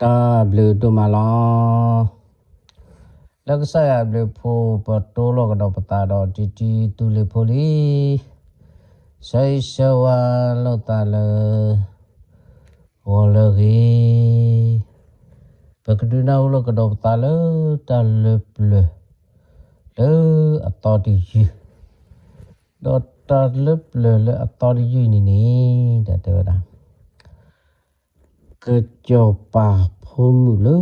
တၢ်ဘျုးဒိၣ်မးလီၤ. လၢကစၢ်ယွၤအဘျုးအဖှိၣ် ပတိၢ်လိာ်ကဒီးပသးဒီးတံတံသူလ့ၤဖိလံ, ဆၢဂ့ၤဆၢဝါလိာ်သးလၢ ဂီၤလၢအဂ့ၤ, ပကဒုးနၢ်ဟူလိာ်ကဒီးပသးလၢတၢ်လၢပျၢၤ လၢအသီတယုၢ်, ဒီးတၢ်လၢပျၢၤလၢအသီတယုၢ်န့ၣ်န့ၣ် တၢ်တဲဝဲဒၣ် ကစီၤပၤဖိမုၣ်လၢ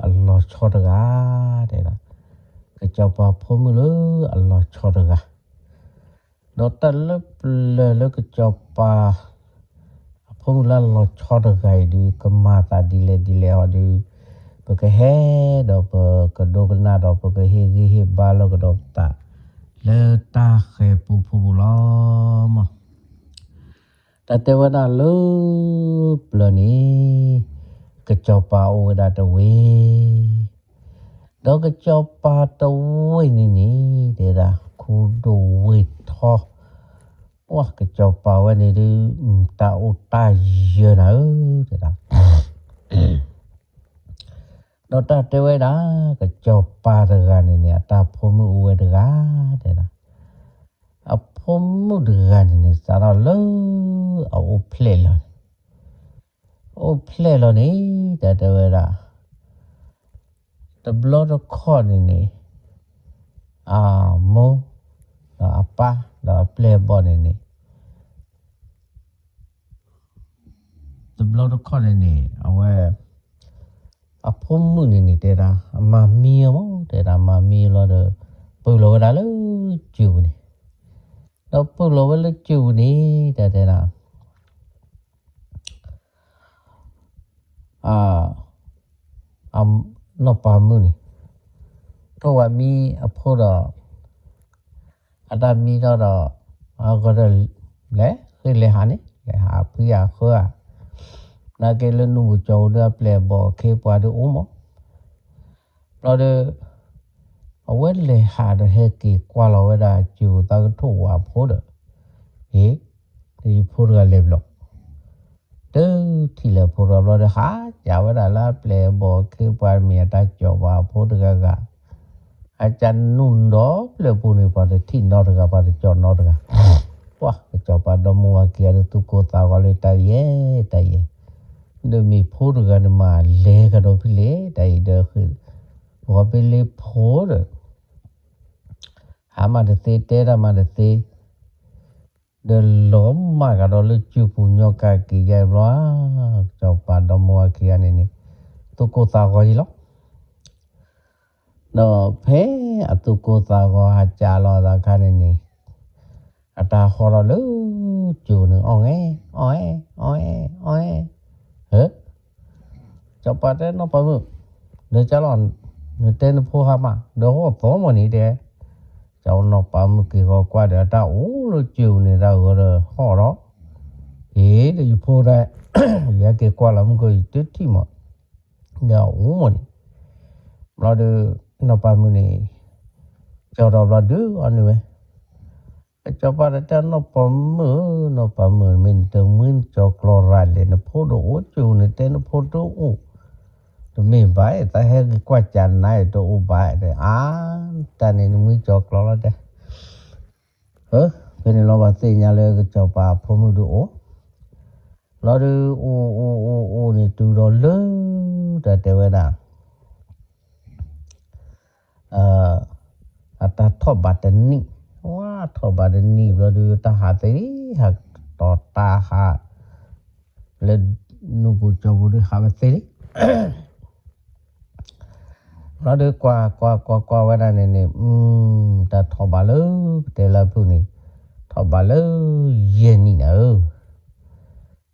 အလီၤဆီတဂၤ, တဲဒၣ် ကစီၤပၤဖိမုၣ်လၢအလီၤဆီတဂၤ, ဒီးတၢ်လၢပျၢၤလၢကစီၤပၤ အဖိမုၣ်လၢအလီၤဆီတဂၤအံၤဒုး ကမၤသးဒ်လဲၣ်ဒ်လဲၣ်အီၤဒုး ပကဟဲဒီးပကဒိကနၣ်ဒီးပကဟ့ၣ်ဂံၢ်ဟ့ၣ်ဘါလိာ်ကဒီးပသး လၢတၢ်ဃဲၤပူဖိပူၤလီၤမး. တၢ်တဲဝဲဒၣ်လၢပျၢၤန့ၣ် ကစီၤပၤအိၣ်ဝဲဒၣ်တဝ့ၢ်, ဒီးကစီၤပၤတဝ့ၢ်န့ၣ်န့ၣ် တဲဒၣ် ခူဒိၣ်ဝ့ၢ်ထီ, ပှၤကစီၤပၤဝဲန့ၣ်ဒုး တၢ်အိၣ်တၢ်ယၢၤနၤဧၢ, တဲဒၣ် ဒီးတၢ်တဲဝဲဒၣ် ကစီၤပၤတဂၤန့ၣ်န့ၣ် အတၢ်ဖိမုၣ်အိၣ်ဝဲတဂၤ, တဲဒၣ် အဖိမုၣ်တဂၤန့ၣ်န့ၣ် စးထီၣ်လၢအအိၣ်ဖျဲၣ်လီၤန့ၣ်, အိၣ်ဖျဲၣ်လီၤန့ၣ် တၢ်တဲဝဲဒၣ် တဘျီတခီၣ်န့ၣ်န့ၣ် အမိၢ် ဒီးအပၢ် ဒီးအပျဲၢ်အဘီၣ်န့ၣ်န့ၣ် တဘျီတခီၣ်န့ၣ်န့ၣ် အဝဲ အဖိမုၣ်န့ၣ်န့ၣ် တဲဒၣ် အမၤမံအီၤမး, တဲဒၣ် မၤမံအီၤလီၤဒီး ပုၢ်လီၤဝဲဒၣ်လၢစုပူၤန့ၣ်, ဒီးပုၢ်လီၤဝဲလၢစုပူၤန့ၣ် တၢ်တဲဒၣ် အနီၢ်ပၤမုၣ်န့ၣ် ထိၣ်ဝဲမံအဖိဒီး အတၢ်မံထီၣ်ဒီး အဂီၢ်ဒီး လဲၤဃ့လဲၤဟးန့ၣ် လဲၤဟးဖှံဧါဃၢဧါ, နာ်က့လၢနူၢ်ပူၤကၠီပူၤဒီးအပျဲၢ်အဘီၣ်အခ့အပှၤဒုးအိၣ်မး, ဘျီဒီး အဝဲလဲၤဟးဒီးဟဲက့ၤကွၢ်လီၤဝဲဒၣ်စုပူၤသးကထိၣ်ဝဲအဖိဒီး, ဟ့ၣ်, ယဖိတဂၤလဲၤဘျီ တုၤထံၣ်လၢဖိတဂၤဘျီဒီး ဟးကးဝဲဒၣ်လၢအပျဲၢ်အဘီၣ်အခ့အပှၤမ့ၢ်အတၢ်ကၠီၤပၤအဖိတဂၤဂၤ, အကးနူၢ်ဒီဖျၢၣ်ပူၤန့ၣ် ပှၤတထံၣ်နီတဂၤ ပှၤတကၠီၤနီတဂၤ, ပှၤကစီၤပၤဒီမါဝၤခံဂၤဒီးသူၣ်ကိၢ်သးဂီၤလၢတၢ်ယဲၢ်တၢ်ယဲၢ်, ဒီးမ့ၢ်ဖိတဂၤန့ၣ်မးလဲၤကဒီးဖဲလဲၣ် တၢ်အံၤဒီး ဂီၤဖဲလၢဖိဒီး ဟးမးတသ့ တဲတၢ်မးတသ့, ဒီးလီၤမၢ်ကဒီးလၢစုပူၤညီကက့ၤယါဘျီ, ကစီၤပၤဒီမါဝၤခံဂၤန့ၣ်န့ၣ် သူၣ်ကိၢ်သးဂီၤယံၤလီၤ. ဒီးဖဲအသူၣ်ကိၢ်သးဂီၤဟးကးလီၤအသးအခါန့ၣ်န့ၣ်, အတၢ်ဟီထီၣ်လၢစုပူၤန့ၣ် အီၣ်ငဲ အီၣ်အဲ အီၣ်အဲ အီၣ်အဲ, ဟၢ စီၤပၤတဲနီၢ်ပၤမုၣ်, ဒီးကၢ်လီၤ, နတဲနဖိဟါမး ဒီးဟီၣ်သီမးန့ၣ်တဲ, ကၢ်နီၢ်ပၤမုၣ်က့ၤဂီၤကွၢ်ဒီး အတၢ်အိၣ်လၢစုပူၤန့ၣ် တၢ်ဂီၤဒီးဟီၣ်ဒီး, အ့ ဒီးယဖိဒၣ်, ယဟဲက့ၤကွၢ်လီၤမုၢ်ကီၢ် ယတထံၣ်မး, ဒီးအအိၣ်မးန့ၣ်, ဘျီဒီး နီၢ်ပၤမုၣ်န့ၣ် ကၠီထီၣ်ဘျီဒုးအီၤန့ၣ်ဝဲ ကစီၤပၤတတဲနီၢ်ပၤမုၣ်ဧၢ, နီၢ်ပၤမုၣ် မ့ၢ်နတမှံနကၠီၤကျီရၤလဲၣ်, နဖိတအိၣ်စုပူၤ နတဲနဖိတအိၣ်, တမ့ၢ်ဘၣ် သးဟဲက့ၤကွၢ်ကၢ်နၤတအိၣ်ဘၣ်, အါ တၢ်န့ၣ်နမှံကၠီၤကျီလီၤတဲ, ဖဲန့ၣ်လီၤဘၣ်သ့ၣ်ညါလၢကစီၤပၤဖိမုၣ်ဒုးအိၣ်, လီၤဒုးအိၣ်အိၣ်အိၣ်အိၣ်န့ၣ်တုၤဒီးလၢ တၢ်တဲဝဲဒၣ် အတၢ်ထီၣ်ဘးတနံၣ်, ဝါ ထီၣ်ဘးတနံၣ်ဘျီဒုး တၢ်ဟးသ့လံ, ဟးတီၤတၢ်ဟး လၢနူၢ်ပူၤကၠီပူၤဒုးဟးဝဲသ့လံ. ဘျီဒုးကွၢ်ကွၢ်ကွၢ်ကွၢ်ဝဲဒၣ်န့ၣ်န့ၣ်, တၢ်ထီၣ်ဘးလၢပတဲလၢဖုၣ်န့ၣ်, ထီၣ်ဘးလၢယဲၢ်နံၣ်နၤဧၢ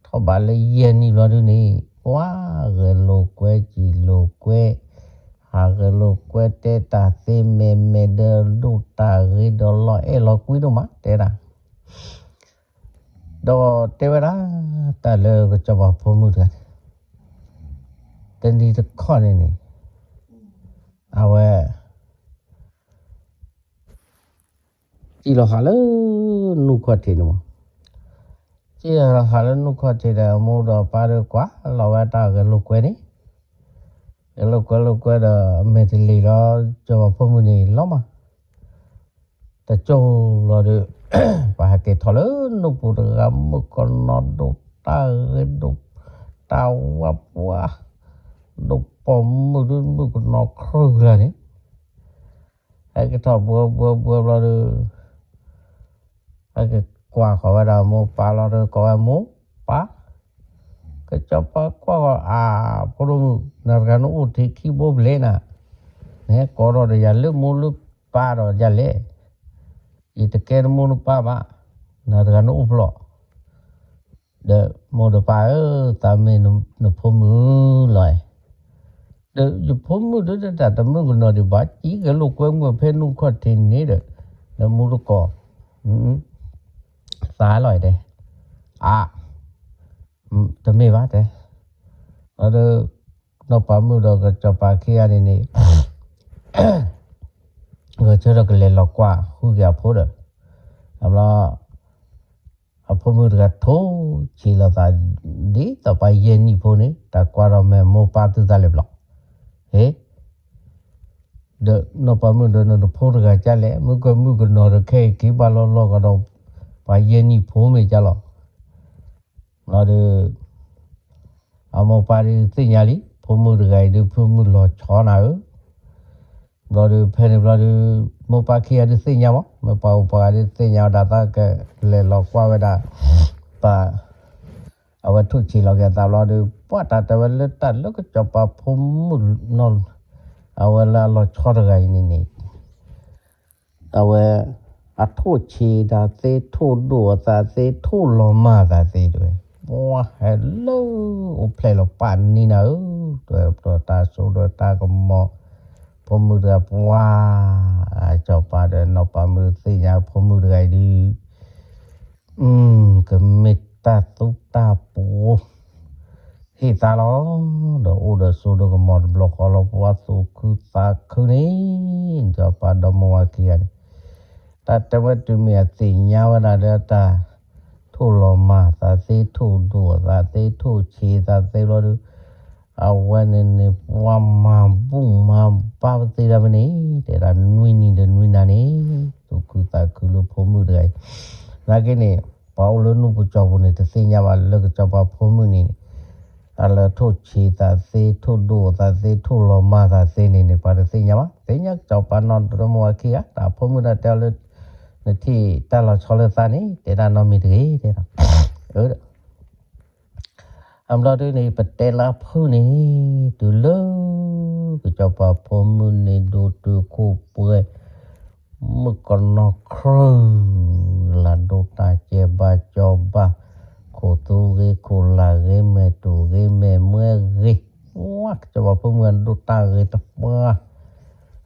ထီၣ်ဘးလၢယဲၢ်နံၣ်ဘျီဒုးန့ၣ်, ပှၤ ဂဲၤလိာ်ကွဲ စံၣ်လိာ်ကွဲ, ဟးဂဲၤလိာ်ကွဲ တဲတၢ်သ့မဲာ်မဲာ်ဒီး ဒိၣ်တၢ်ဂ့ၤဒီး လီၤအဲၣ်လီၤကွံဒိၣ်မး တဲဒၣ်. ဒီးတဲဝဲဒၣ် တၢ်လၢကစီၤပၤဖိမုၣ်တဂၤန့ၣ်, တနံၤတခီန့ၣ်န့ၣ်, အဝဲ စံၣ်လီၤဟးလၢ နူၢ်ခီၣ်ထံးန့ၣ်မး, စံၣ်လီၤဟးလၢနူၢ်ခီၣ်ထံးဒီး အမိၢ်ဒီးပၢ်ဒီးကွၢ်လီၤဝဲတၢ်ဂဲၤလိာ်ကွဲန့ၣ်, လိာ်ကွဲလိာ်ကွဲဒီး အမဲာ်တလံၤလီၤ စီၤပၤဖိမုၣ်န့ၣ်လီၤမး. တကၠိလီၤဒီး ပှၤဟဲက့ၤထီၣ်လၢ နူၢ်ပူၤတဂၤမုၣ်ကနီၤဒိၣ်တၢ်ဂ့ၤဒိၣ် တၢ်ဝါပှၢ် ဒိၣ်ပိာ်မုၣ်ဒုးမုၣ်ကနီၤခရၢၣ်ကျါန့ၣ် ဟဲက့ၤထီၣ်ဘှၢဘှၢဘှၢဘျီဒီး ဟဲက့ၤကွၢ်ဃီၤဝဲဒၣ်မိၢ်ပၢ်လီၤဒီး ကိးဝဲမိၢ်ပၢ်, ကစီၤပၤကွၢ်ဃီၤအဖိဒိၣ်မုၣ် နၤတဂၤနအိၣ်ထံခံဘိဘျဲၣ်နၤ, နဟဲကိးထီၣ်ဒီးယၤလၢမိၢ်လၢပၢ်ဒီးယၤလဲၣ်, ယတကဲနမိၢ်နပၢ်ဘၣ်, နၤတဂၤနအိၣ်ဖျီၣ် ဒီးမိၢ်ဒီးပၢ်ဧၢ, သးမ့ၢ်နဖိမုၣ်လီၤ, ဒီးယဖိမုၣ်ဒုးတၢ်တမုၣ်ကနီၤဒံးဘၣ် ကံကလိာ်ကွဲမုၣ်ဖဲနူၢ်ခီၣ်ထံးန့ၣ်ဒီး နမူတကိး သးလီၤတဲ, အါ တမ့ၢ်ဘၣ်တဲ, ဒီး နီၢ်ပၤမုၣ်ဒီးကစီၤပၤခံဂၤန့ၣ်န့ၣ် ဂဲၤဆၢထၢၣ်ကလဲၤလီၤကွၢ်ဃုက့ၤအဖိဒီး, အဘျီ အဖိမုၣ်တဂၤထိၣ်ဆံးလိာ်သး ဒ်သိးပှၤယဲၢ်နံၣ်ဖိန့ၣ် တၢ်ကွၢ်ထီၣ်မဲာ်မိၢ်ပၢ်သုသးလဲၤဘျီ, ဟ့ၣ် ဒီးနီၢ်ပၤမုၣ်ဒီးနဖိတဂၤကလဲၣ် မုၢ်ကမုၣ်ကနီၤဒီးခဲအံၤက့ၤဘၣ်လီၤလီၤကဒီး ပှၤယဲၢ်နံၣ်ဖိမ့ၢ်ကလီၤ, ဘျီဒီး အမိၢ်ပၢ်ဒုးသ့ၣ်ညါလံ ဖိမုၣ်တဂၤအံၤဒုး ဖိမုၣ်လီၤဆီနၤဧၢ, ဘျီဒီး ဖဲန့ၣ်ဘျီဒီး မိၢ်ပၢ်ခံဂၤဒုးသ့ၣ်ညါမး မ့ၢ်ပှၤအိၣ်ပှၤဂၤဒုးသ့ၣ်ညါဝဲဒၣ်သးကလဲၤလီၤကွၢ်ဝဲဒၣ် ပၢ် အဝဲထိၣ်ဆံးလီၤက့ၤအသးဘျီဒီး ပှၤတၢ်တဲဝဲလၢတၢ်လၢကစီၤပၤဖိမုၣ်နီၤ အဝဲလၢအလီၤဆီတဂၤအံၤန့ၣ်န့ၣ် အဝဲ အထိၣ်ဆံးတၢ်သ့ ထိၣ်ဒိၣ်အသးသ့ ထိၣ်လီၤမၢ်သးသ့တဲဝဲ, ပှၤဟဲလၢ အိၣ်ဖျဲၣ်လီၤပာ်နံၤနၤဧၢ, တဲတၢ်စိဒီးတၢ်ကမီၤ, ဖိမုၣ်တဂၤပှၤ စီၤပၤဒီးနီၢ်ပၤမုၣ်သ့ၣ်ညါဖိမုၣ်တဂၤအံၤဒုး ကမ့ၢ်တၢ်သူတၢ်ပှိၤ ဟ့ၣ်သါလီၤ, ဒီးအိၣ်ဒီးစိဒီးကမီၤတဘျီဃီလီၤ ပှၤသူၣ်ခုသးခုန့ၣ်, စီၤပၤဒီမါဝၤခံဂၤန့ၣ်, တၢ်တဲဝဲတုၤမ့ၢ်အသ့ၣ်ညါဝဲဒၣ်လၢတၢ် ထိၣ်လီၤမၢ်သးသ့ ထိၣ်ဒိၣ်သးသ့ ထိၣ်ဆံးသးသ့ဘျီဒီး အဝဲန့ၣ်န့ၣ် ပှၤမၤဘူၣ်မၤဘါပသ့ဒၣ်မ့ၢ်န့ၣ် တဲဒၣ်နွံနံၤဒီးနွံနၤန့ၣ် သူၣ်ခုသးခုလၢဖိမုၣ်တဂၤအံၤ, နာ်က့န့ၣ် ပှၤအိၣ်လၢနူၢ်ပူၤကၠီပူၤန့ၣ် တသ့ၣ်ညါဘၣ်လၢကစီၤပၤဖိမုၣ်န့ၣ်န့ၣ် အလၢထိၣ်ဆံးသးသ့ ထိၣ်ဒိၣ်သးသ့ ထိၣ်လီၤမၢ်သးသ့န့ၣ်န့ၣ် ပှၤတသ့ၣ်ညါဘၣ်, သ့ၣ်ညါကစီၤပၤနီၢ်ဒီမါဝၤခံဂၤ တၢ်ဖိမုၣ်တၢ်တဲအီၤလၢ နထံၣ်တၢ်လီၤဆီလၢသးန့ၣ် တဲဒၣ်နီတမံၤတဂ့ၤ တဲဒၣ် အဘျီဒ်န့ၣ် ပတဲလၢဖုၣ်န့ၣ် တုၤလၢ ကစီၤပၤဖိမုၣ်န့ၣ် ဒိၣ်တုာ်ခိၣ်ပှဲၤ မုၣ်ကနီၤခရၢၣ် လၢဒိၣ်တၢ်ကဲဘၣ်ကၠီဘၣ် ခိၣ်သူဂ့ၤခိၣ်လၢ်ဂ့ၤ မဲာ်တူၢ်ဂ့ၤမဲာ်မွဲဂ့ၤ, ဝါ ကစီၤပၤဖိမုၣ်ဒိၣ်တၢ်ဂ့ၤတပှၢ်,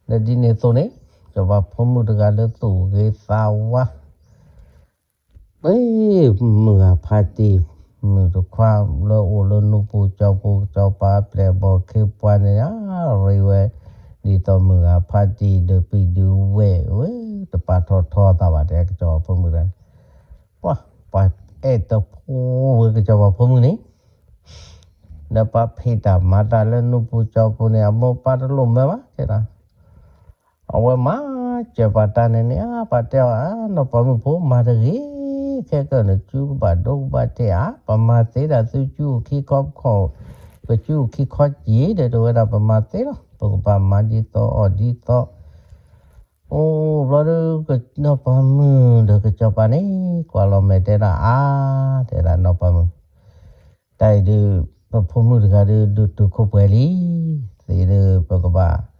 လၢဒ်န့ၣ်အသိးန့ၣ် ကစီၤပၤဖိမုၣ်တဂၤလၢသူၣ်ဂ့ၤသးဝါ မုၢ်ဂၤဖါတံၢ် မုၢ်တခွါလၢအိၣ်လၢနူၢ်ပူၤကၠီပူၤ ကစီၤပၤပျဲၢ်ဘီၣ်ခ့ပှၤန့ၣ် ရံဝဲ ဒ်သိးမုၢ်ဂၤဖါတံၢ်ဒုးပံၢ်ဒုးဝဲၢ်ဝဲ တပာ်ထီၣ်ထီအသးဘၣ် တဲကစီၤပၤဖိမုၣ်တဂၤန့ၣ်, ပှၤ ပှၤအဲၣ်တဖိဝဲကစီၤပၤဖိမုၣ်န့ၣ် ဒီးပှၤဖံးတၢ်မၤတၢ်လၢနူၢ်ပူၤကၠီပူၤန့ၣ် အမိၢ်ပၢ်တလိၣ်မၢဘၣ် တဲဒၣ် အဝဲမၤစၢၤပှၤတၢ်န့ၣ်န့ၣ် ပှၤတဲအီၤ နီၢ်ပၤမုၣ်ဖိ မၤတဂ့ၤ, ခဲကနံၣ် နစုကဘၣ်ဒိကဘၣ်ထံးဧါ, ပမၤသ့ဒၣ်သုစုအိၣ်ခံခီခီၣ်, ပစုအိၣ်ခံခီကံၤဒီး တဲဝဲဒၣ် ပမၤသ့လီၤ, ပကဘၣ်မၤဒ်သိးအီၣ်ဒ်သိး, အိၣ်ဘျီဒီး နီၢ်ပၤမုၣ်ဒီးကစီၤပၤန့ၣ် ကွၢ်လီၤမဲာ်တဲဒၣ်အါ, တဲဒၣ်နီၢ်ပၤမုၣ် တၢ်အံၤဒုး ပဖိမုၣ်တဂၤဒုး ဒိၣ်တုာ်ခိၣ်ပှဲၤလံ, သ့ဒုး ပကဘၣ် တ့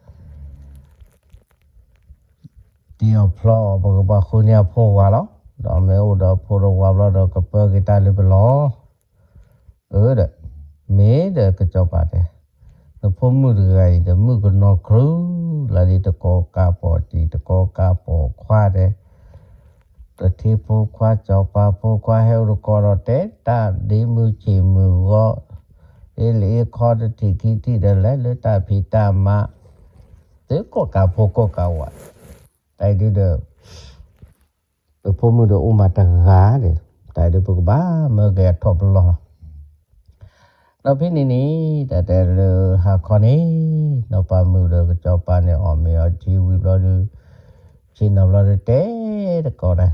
အီၤဖျီအီၤ ပကဘၣ်ဃုန့ၢ်အဖိဝၤလီၤ, ဒီးမ့ၢ်အိၣ်ဒီးအဖိဒီးဝၤဘျီဒီး ကပၢက့ၤတၢ်လၢပလီၢ်, အၢ ဒီး မ့ၢ်ဒီးကစီၤပၤတဲ, နဖိမုၣ်တဂၤအံၤဒီး မုၣ်ကနီၤခရၢၣ် လၢဒ်တကီကးပိာ်တံၢ် တကီကးပိာ်ခွါတဲ တထံဖိခွါ စီၤပၤဖိခွါ ဟဲအိၣ်တကီဒီး တဲတၢ်ဒ့မုၢ်ဆ့ၣ်မုၢ်ဂီၤ, အ့လံအ့ခီတထံၣ်ခံထံၣ်ဒီး လဲၤလၢတၢ်ဖံးတၢ်မၤ, သုကိးကးဖိကိးကးဝၤ, တၢ်အံၤဒုးဒီး ပဖိမုၣ်ဒီးအိၣ်မးတဂၤဒီး တၢ်အံၤဒုး ပကဘၣ်မၢက့ၤအထီၣ်ပလီၢ်လီၤ. ဒီးဖဲန့ၣ်န့ၣ် တၢ်တဲလၢဟါခီန့ၣ် နီၢ်ပၤမုၣ်ဒီးကစီၤပၤန့ၣ် အီၣ်မ့ၤအီထံဝံၤဘျီဒုး ဆ့ၣ်နီၤဘျီဒုးတဲတကိးတၢ်,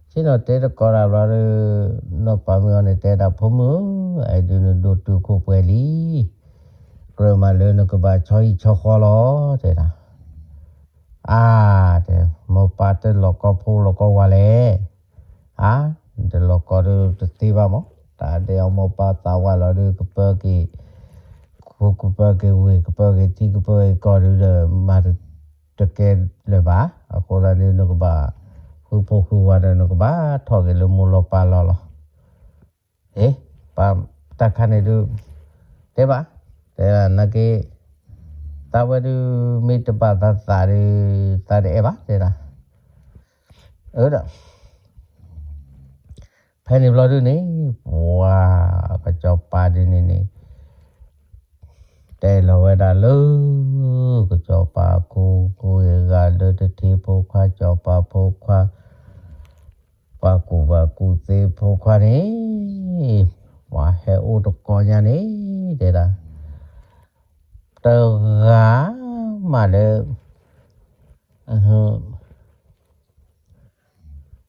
ဆ့ၣ်နီၤတဲတကိးတၢ်ဘျီဒုး နီၢ်ပၤမုၣ်အီၤန့ၣ်တဲဒၣ် ဖိမုၣ်ဧၢ, အဲၣ်ဒုးနဒိၣ်တုာ်ခိၣ်ပှဲၤလံ, ကြၢးမးလၢနကဘၣ်ဆီဟံၣ်ဆီဃီလီၤ တဲဒၣ်. အါ, တဲ, မိၢ်ပၢ်တလီၤကီဖိလီၤကီဝါလဲၣ်. အါ, တလီၤကီဒုးတသ့ဘၣ်မး, တၢ်ဒဲးအီၤမိၢ်ပၢ်သးဝးလီၤဒုး ကပၢက့ၤ ခိကပၢက့ၤဝ့ၢ် ကပၢက့ၤထံ ကပၢက့ၤကီၢ်ဒုးဒီး မၤတကဲလၢၤဘၣ်. အဃိသတးန့ၣ် နကဘၣ်ဃုဖိဃုဝါဒီး နကဘၣ်ထီၣ်က့ၤလၢမိၢ်လီၤပၢ်လီၤလီၤ. အ့, ပှၤတၢ်ခါန့ၣ်ဒုး တဲဘၣ်, တဲဒၣ်နာ်က့ သးဝဲဒုး မ့ၢ်တဘၣ်သးသးဒီး သးတအဲၣ်ဘၣ် တဲဒၣ်. အၢဒီး ဖဲန့ၣ်ဘျီဒုးန့ၣ် ပှၤကစီၤပၤဒ်န့ၣ်န့ၣ် တဲလီၤဝဲဒၣ်လၢ ကစီၤပၤကိးဂၤလၢတထံဖိခွါ စီၤပၤဖိခွါ ပှၤကူၣ်ဘၣ်ကူၣ်သ့ဖိခွါန့ၣ် ပှၤဟဲအိၣ်တကိးညါန့ၣ် တဲဒၣ် တဂၤမးလၢ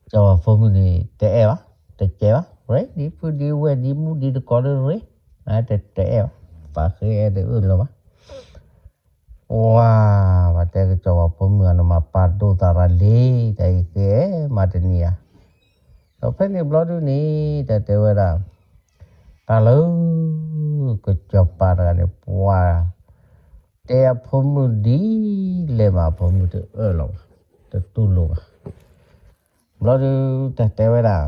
စီၤပၤဖိမုၣ်န့ၣ် တအဲၣ်ဘၣ်, တကဲဘၣ်, ရ့ဒ်ဖုဒ်ဝဲၢ်ဒ်မူဒ်တကိးလၢ ရ့, တအဲၣ်ဘၣ်, ပှၤဃ့အဲၣ်တအၢၣ်လီၤဘၣ်. ပှၤ, ပှၤတဲကစီၤပၤဖိမုၣ်ဧၢ နမၤပာ်ဒိၣ်သးရၤလံ, တၢ်အံၤဃ့အဲၣ်မၤတနံၤဧါ. ဒီးဖဲန့ၣ်ဘျီဒုးန့ၣ် တၢ်တဲဝဲဒၣ် တၢ်လၢ ကစီၤပၤတဂၤန့ၣ် ပှၤ တဲအဖိမုၣ်ဒ်လဲၣ်မး အဖိမုၣ်တအၢၣ်လီၤဘၣ်, တတူၢ်လိာ်ဘၣ်. ဘျီဒုး တၢ်တဲဝဲဒၣ်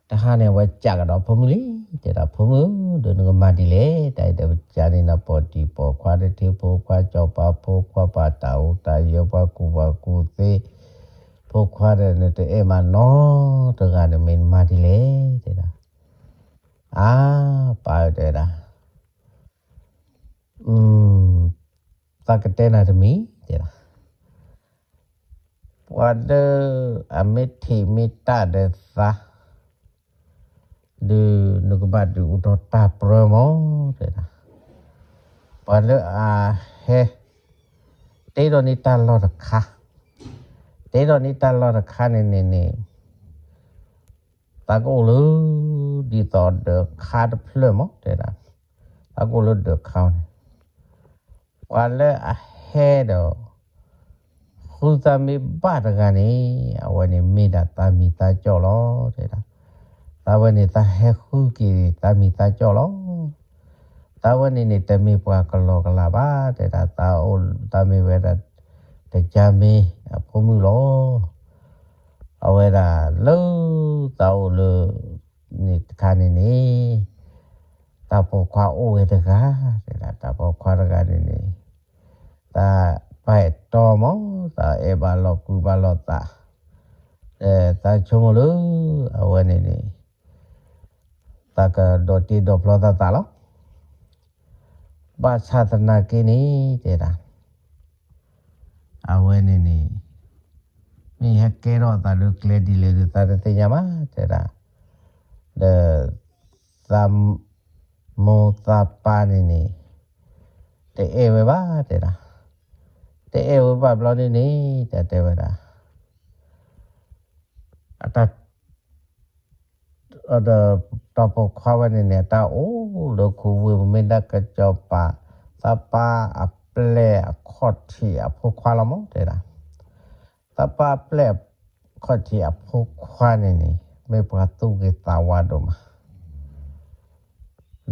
တဟါန့ၣ် အဝဲကးကဒီးအဖိမုၣ်လံ, တဲဒၣ် ဖိမုၣ်ဒီး နကမၤဒ်လဲၣ်, တၢ်အံၤဒီးပကးန့ၢ်နၤ ပိာ်တံၢ်ပိာ်ခွါ တထံဖိခွါ စီၤပၤဖိခွါ ပှၤတၢ်အိၣ်တၢ်ယၢၤ ပှၤကူၣ်ဘၣ်ကူၣ်သ့ ဖိခွါဒီး နတအဲၣ်မးနီတဂၤန့ၣ် မ့ၢ်နမၤဒ်လဲၣ် တဲဒၣ်. အါ, ပၢ်ဧၢ တဲဒၣ် သးကတဲနၤတမံၤ တဲဒၣ်, ပှၤလၢအမ့ၢ်ထံၣ်မ့ၢ်တၢ်ဒီးသး ဒုး နကဘၣ်ဒုးအိၣ်ထီၣ်တၢ်ပြၢမး တဲဒၣ်. ပှၤလၢအဟဲ တ့ထီၣ်န့ၢ်တၢ်လီၢ်တခါ, တ့ထီၣ်န့ၢ်တၢ်လီၢ်တခါန့ၣ်န့ၣ်န့ၣ် သးကအိၣ်လၢ ဒ်သိးဒၢးခါတဖျၢၣ်မး တဲဒၣ်, သးကအိၣ်လၢဒၢးခါန့ၣ်, ပှၤလၢအဟဲဒီး ဃုသးမ့ၢ်ဘၣ်တဂၤန့ၣ် အဝဲန့ၣ်မ့ၢ်ဒၣ်သးမံၤသးကၠီၣ်လီၤ တဲဒၣ်. သးဝဲန့ၣ် သးဟဲဃုက့ၤသးမံၤသးကၠီၣ်လီၤ. သးဝဲန့ၣ်န့ၣ် တမ့ၢ်ပှၤကလီကလးဘၣ် တဲဒၣ်, သးအိၣ် သးမ့ၢ်ဝဲဒၣ် တကၢ်မ့ၢ်အဖိမုၣ်လီၤ. အဝဲဒၣ်လၢ သးအိၣ်လၢ န့ၣ်တခါန့ၣ်န့ၣ် တၢ်ပိာ်ခွါအိၣ်ဝဲတဂၤ တဲဒၣ်, တၢ်ပိာ်ခွါတဂၤန့ၣ်န့ၣ် သးပာ်အဲၣ်တီမး သးအဲၣ်ဘၣ်လီၤကွံဘၣ်လိာ်သး, သးဆိကမိၣ်လၢ အဝဲန့ၣ်န့ၣ် သးကဒိးတ့ဒိးဖျီသးသးလီၤ. ဘၣ်ဆၣ်သနာ်က့န့ၣ် တဲဒၣ် အဝဲန့ၣ်န့ၣ် မ့ၢ်ဟဲကဲထီၣ်သးလၢကျဲဒ်လဲၣ်ဒီး သးတသ့ၣ်ညါဘၣ် တဲဒၣ်, ဒီး သး မိၢ်သးပၢ်န့ၣ်န့ၣ် တအဲၣ်ဝဲဘၣ် တဲဒၣ်, တအဲၣ်ဝဲဘၣ်ဘျီန့ၣ်န့ၣ် တၢ်တဲဝဲဒၣ် အတၢ် ဒီး တၢ်ပိာ်ခွါဝဲန့ၣ်န့ၣ် အတၢ်အိၣ်လၢခူဝ့ၢ် မ့ၢ်ဒၣ်ကစီၤပၤ သးပၢ်အပျဲၢ်အခီၣ်ထံးအဖိခွါလီၤမး တဲဒၣ်, သးပၢ်အပျဲၢ်အခီၣ်ထံးအဖိခွါန့ၣ်န့ၣ် မ့ၢ်ပှၤသူၣ်ဂ့ၤသးဝါဒိၣ်မး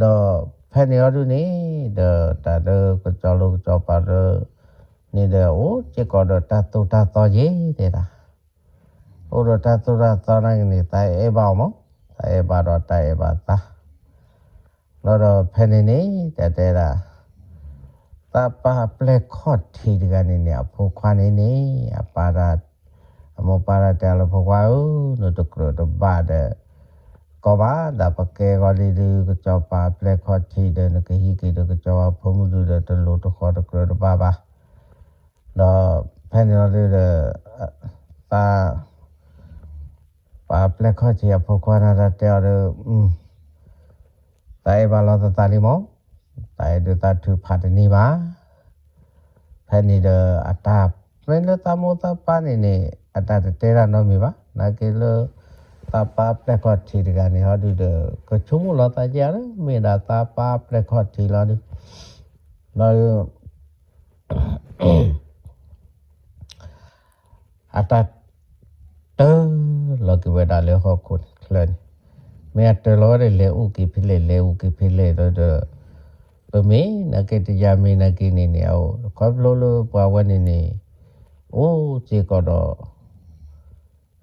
ဒီးဖဲန့ၣ်အီၤဒုးန့ၣ် ဒီးတၢ်လၢကစီၤလိၤကစီၤပၤလၢ န့ၣ်ဒီး အိၣ်စ့ၢ်ကီးဒီးတၢ်သိၣ်တၢ်သီယ့ၤ တဲဒၣ်, အိၣ်ဒီးတၢ်သိၣ်တၢ်သီနာ်က့န့ၣ် သးအဲၣ်ဘၣ်အီၤမး, သးအဲၣ်ဘၣ်ဒီးတၢ်အဲၣ်ဘၣ်သး ဘျီဒီးဖဲန့ၣ်န့ၣ် တၢ်တဲဒၣ် သးပၢ်အပျဲၢ်ခီၣ်ထံးတဂၤန့ၣ်န့ၣ် အဖိခွါန့ၣ်န့ၣ် အပၢ်တၢ် အမိၢ်ပၢ်တၢ်တဲအီၤလၢ ဖိခွါဧၢ, နတကြၢးတဘၣ်ဒီး ကီဘၣ်, ဒီးပကဲဂီၤလံဒုး ကစီၤပၤအပျဲၢ်ခီၣ်ထံးဒီး နကဟံးက့ၤဒီးကစီၤပၤဖိမုၣ်ဒုးဒီး တလိၣ်တဃီၤတကြၢးတဘၣ်ဘၣ်. ဒီးဖဲန့ၣ်အီၤဒုးဒီး သး ပှၤအပျဲၢ်ခီၣ်ထံးအဖိခွါန့ၣ် တၢ်တဲအီၤဒီး အၢ, သးအဲၣ်ဘၣ်လီၤသးသးလံမး, သးအဲၣ်ဒိးသးထုးဖးတန့ၢ်ဘၣ်. ဖဲန့ၣ်ဒီးအတၢ်မ့ၢ်လၢသးမိၢ်သးပၢ်န့ၣ်န့ၣ် အတၢ်တတဲတၢ်နီတမံၤဘၣ်. နာ်က့လၢ သးပၢ်ပျဲၢ်ခီၣ်ထံးတဂၤန့ၣ် ဟီဒုဒီး ကဆိကမိၣ်လီၤသးက့လၢ မ့ၢ်ဒၣ်သးပၢ်ပျဲၢ်ခီၣ်ထံးလီၤဒု, လီၤ အတၢ်တၢၢ်လီၤက့ၤဝဲဒၣ်လၢဟီၣ်ခိၣ်ချၢန့ၣ်, မ့ၢ်အတၢၢ်လီၤဝဲဒၣ်လဲၤအိၣ်က့ၤဖဲလဲၣ် လဲၤအိၣ်က့ၤဖဲလဲၣ်ဒီး, ပမ့ၢ်နာ်က့တယၤမ့ၢ်နာ်က့န့ၣ်န့ၣ် အအိၣ် ခီဖျိလၢပှၤဝဲန့ၣ်န့ၣ် အိၣ်စ့ၢ်ကီးဒီး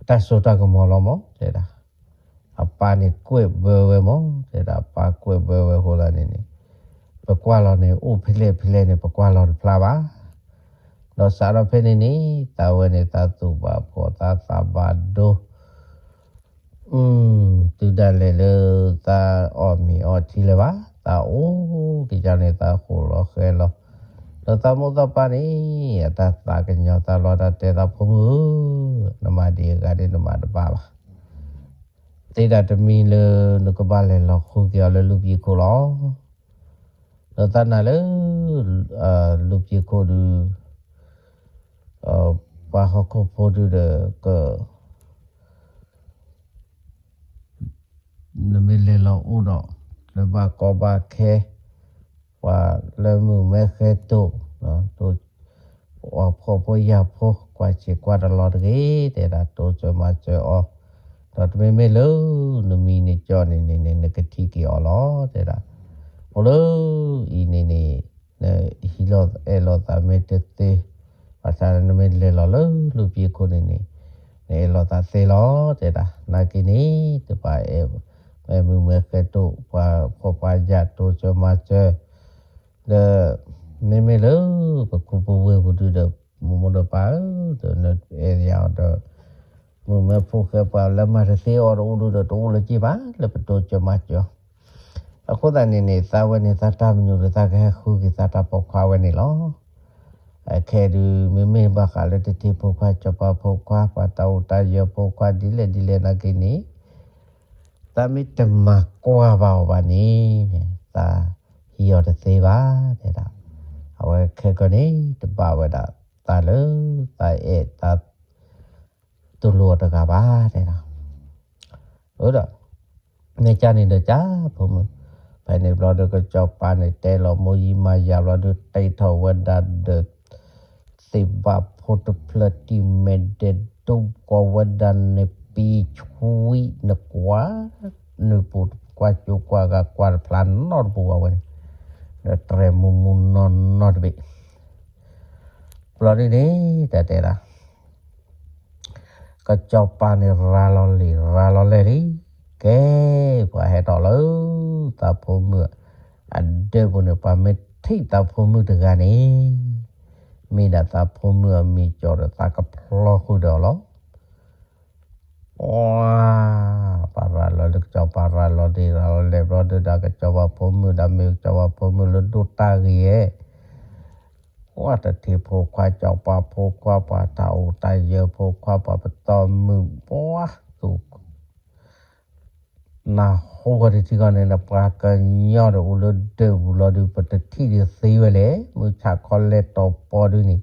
တၢ်စိတၢ်ကမီၤလီၤမး တဲဒၣ်. အပၢ်န့ၣ်ကွဲးဘၢဝဲမး တဲဒၣ်, အပၢ်ကွဲးဘၢဝဲအဃိသတးန့ၣ်န့ၣ် ပကွၢ်လီၤန့ၣ် အိၣ်ဖဲလဲၣ်ဖဲလဲၣ်န့ၣ် ပကွၢ်လီၤတဖျါဘၣ်. ဒီးစးထီၣ်ဖဲန့ၣ်န့ၣ် သးဝဲန့ၣ် သးသူၣ်ဘၣ်ဖှီၣ် သးသးဘၣ်ဒိ တုၤဒၣ်လဲာ်လၢသးအီၣ်မ့ၤအီထံလၢၤဘၣ်, သးအိၣ်က့ၤကန့ၣ် သးဃိၣ်လီၤဃဲလီၤ. ဒီးသးမိၢ်သးပၢ်န့ၣ် အတၢ်သးကညီၤသးလီၤ တၢ်တဲသး ဖိမုၣ်ဧၢ, နမၤဒံးအဂၤဒ်နမၤတဘၣ်ဘၣ်. သ့ဒၣ်တမံၤလၢနကဘၣ်လဲၤလီၤဃုက့ၤအီၤလၢလူၤပံၤခိၣ်လီၤ. ဒီးသးနာ်လၢ လူၤပံၤခိၣ်ဒု ပှၤဟီၣ်ခိၣ်ဖိဒုဒီး က နမ့ၢ်လဲၤလီၤအိၣ်ဒီး လၢဘၣ်ကီဘၣ်ခဲ ပှၤလၢမုၣ်မဲဃဲတိၢ် တိၢ်ဖှီၣ်ဖိယာ်ဖိ ကွၢ်ဆံးကွၢ်တလီၤတဂ့ၤ တဲဒၣ် တိစၢၤမၤစၢၤအီၤ, ဒီးတမ့မ့ၢ်လၢ နမံၤနကၠီန့ၣ်န့ၣ်န့ၣ် နကထံၣ်က့ၤအီၤလီၤ တဲဒၣ်. အိၣ်လၢအံၤန့ၣ်န့ၣ် နဟံးလီၤအဲၣ်လီၤသးမ့ၢ်တသ့ ဘၣ်ဆၣ်နမ့ၢ်လဲၤလီၤလၢလူၤပံၤခိၣ်န့ၣ်န့ၣ် နအဲၣ်လီၤသးသ့လီၤ တဲဒၣ်. နာ်က့န့ၣ် တဘၣ်အဲၣ် မ့ၢ်မုၣ်မဲဃဲတိၢ် ပှၤဖှီၣ်ပှၤယာ်တိစၢၤမၤစၢၤ ဒီး မ့မ့ၢ်လၢ ပခူပဝ့ၢ်ပူၤဒုဒီး မိၢ်မိၢ်ဒီးပၢ်ဧၢ ဒီးနအဲၣ်ယၤအီၤဒီး မုၣ်မဲဖိဃဲပှၤလၢမၤတသ့အီၤတအိၣ်ဒုဒီး တအိၣ်လၢၤက့ဘၣ် လၢပတိစၢၤမၤစၢၤအီၤ. အဃိသတးန့ၣ်န့ၣ် သးဝဲန့ၣ် သးတၢ်မညိၣ်ဒီး သးကဟဲဃုက့ၤသးတၢ်ပိာ်ခွါဝဲန့ၣ်လီၤ. အခဲဒု မ့မ့ၢ်ဘၣ်ဃးလၢတထံဖိခွါ စီၤပၤဖိခွါ ပှၤတၢ်အိၣ်တၢ်ယၢၤဖိခွါ ဒ်လဲၣ်ဒ်လဲၣ်နာ်က့န့ၣ် သးမ့ၢ်တမၤကွၢ်ဘၣ်အီၤဘၣ်န့ၣ် သးဟံးအီၤတသ့ဘၣ် တဲဒၣ်. အဝဲခဲကီန့ၣ် တဘၣ်ဝဲဒၣ်သးလၢ သးအဲၣ်သး တူၢ်လိာ်အီၤတဂၤဘၣ် တဲဒၣ်. အၢ ဒီး မ့ၢ်ကန့ၣ်ဒီးက ဖိမုၣ်, ဖဲန့ၣ်ဘျီဒီး ကစီၤပၤန့ၣ် တဲလီၤမိၢ်ယံၤမါယၤဘျီဒီး တ့ထီၣ်ဝဲဒၣ်ဒီး သ့ၣ်ဘၣ်ဖိတဖျၢၣ် တံၢ်မဲဒဲးဒိၣ် ကိးဝဲဒၣ်န့ၣ် ပံၤဆှံ နကွၢ် နပူၤကွၢ် ကၠိကွၢ်ဂၤကွၢ်တဖျါနီတပူၤဘၣ်ဝဲန့ၣ်, ဒီးတြဲၤမူမူနီၢ်နီၢ်တဘ့ၣ်. ဘျီဒ်န့ၣ် တၢ်တဲဒၣ် ကစီၤပၤန့ၣ်ရၤလီၤလံာ်ရၤလီၤလဲၢ်လံ, ကဲ ပှၤဟဲထီၣ်လၢ သးဖိမုၣ်အဒၢးပူၤန့ၣ် ပှၤမ့ၢ်ထံၣ်သးဖိမုၣ်တဂၤန့ၣ် မ့ၢ်ဒၣ်သးဖိမုၣ်အမံၤကၠီဒီး သးကဖျီဃုာ်ဒီးအီၤလီၤ. ပှၤရၤလီၤလံာ် ကစီၤပၤရၤလီၤလံာ်ရၤလီၤလဲၢ် ဘျီဒုဒီး ကစီၤပၤဖိမုၣ်ဒီး မ့ၢ်ကစီၤပၤဖိမုၣ်လၢဒိၣ်တၢ်ဂ့ၤဧဲ, ပှၤတထံဖိခွါ စီၤပၤဖိခွါ ပှၤတၢ်အိၣ်တၢ်ယၢၤဖိခွါ ပှၤပတီၢ်မုၢ် ပှၤသူၣ် နၢ်ဟူကီးတထံၣ်ကီးန့ၣ် ပှၤကညီဒီးအိၣ်လၢဒၢးပူၤလီၤဒုး ပတထံၣ်ဒုးသ့ဝဲလဲၣ်, မုၢ်ဆါခီလဲၤတီၤပီဒုးန့ၣ်,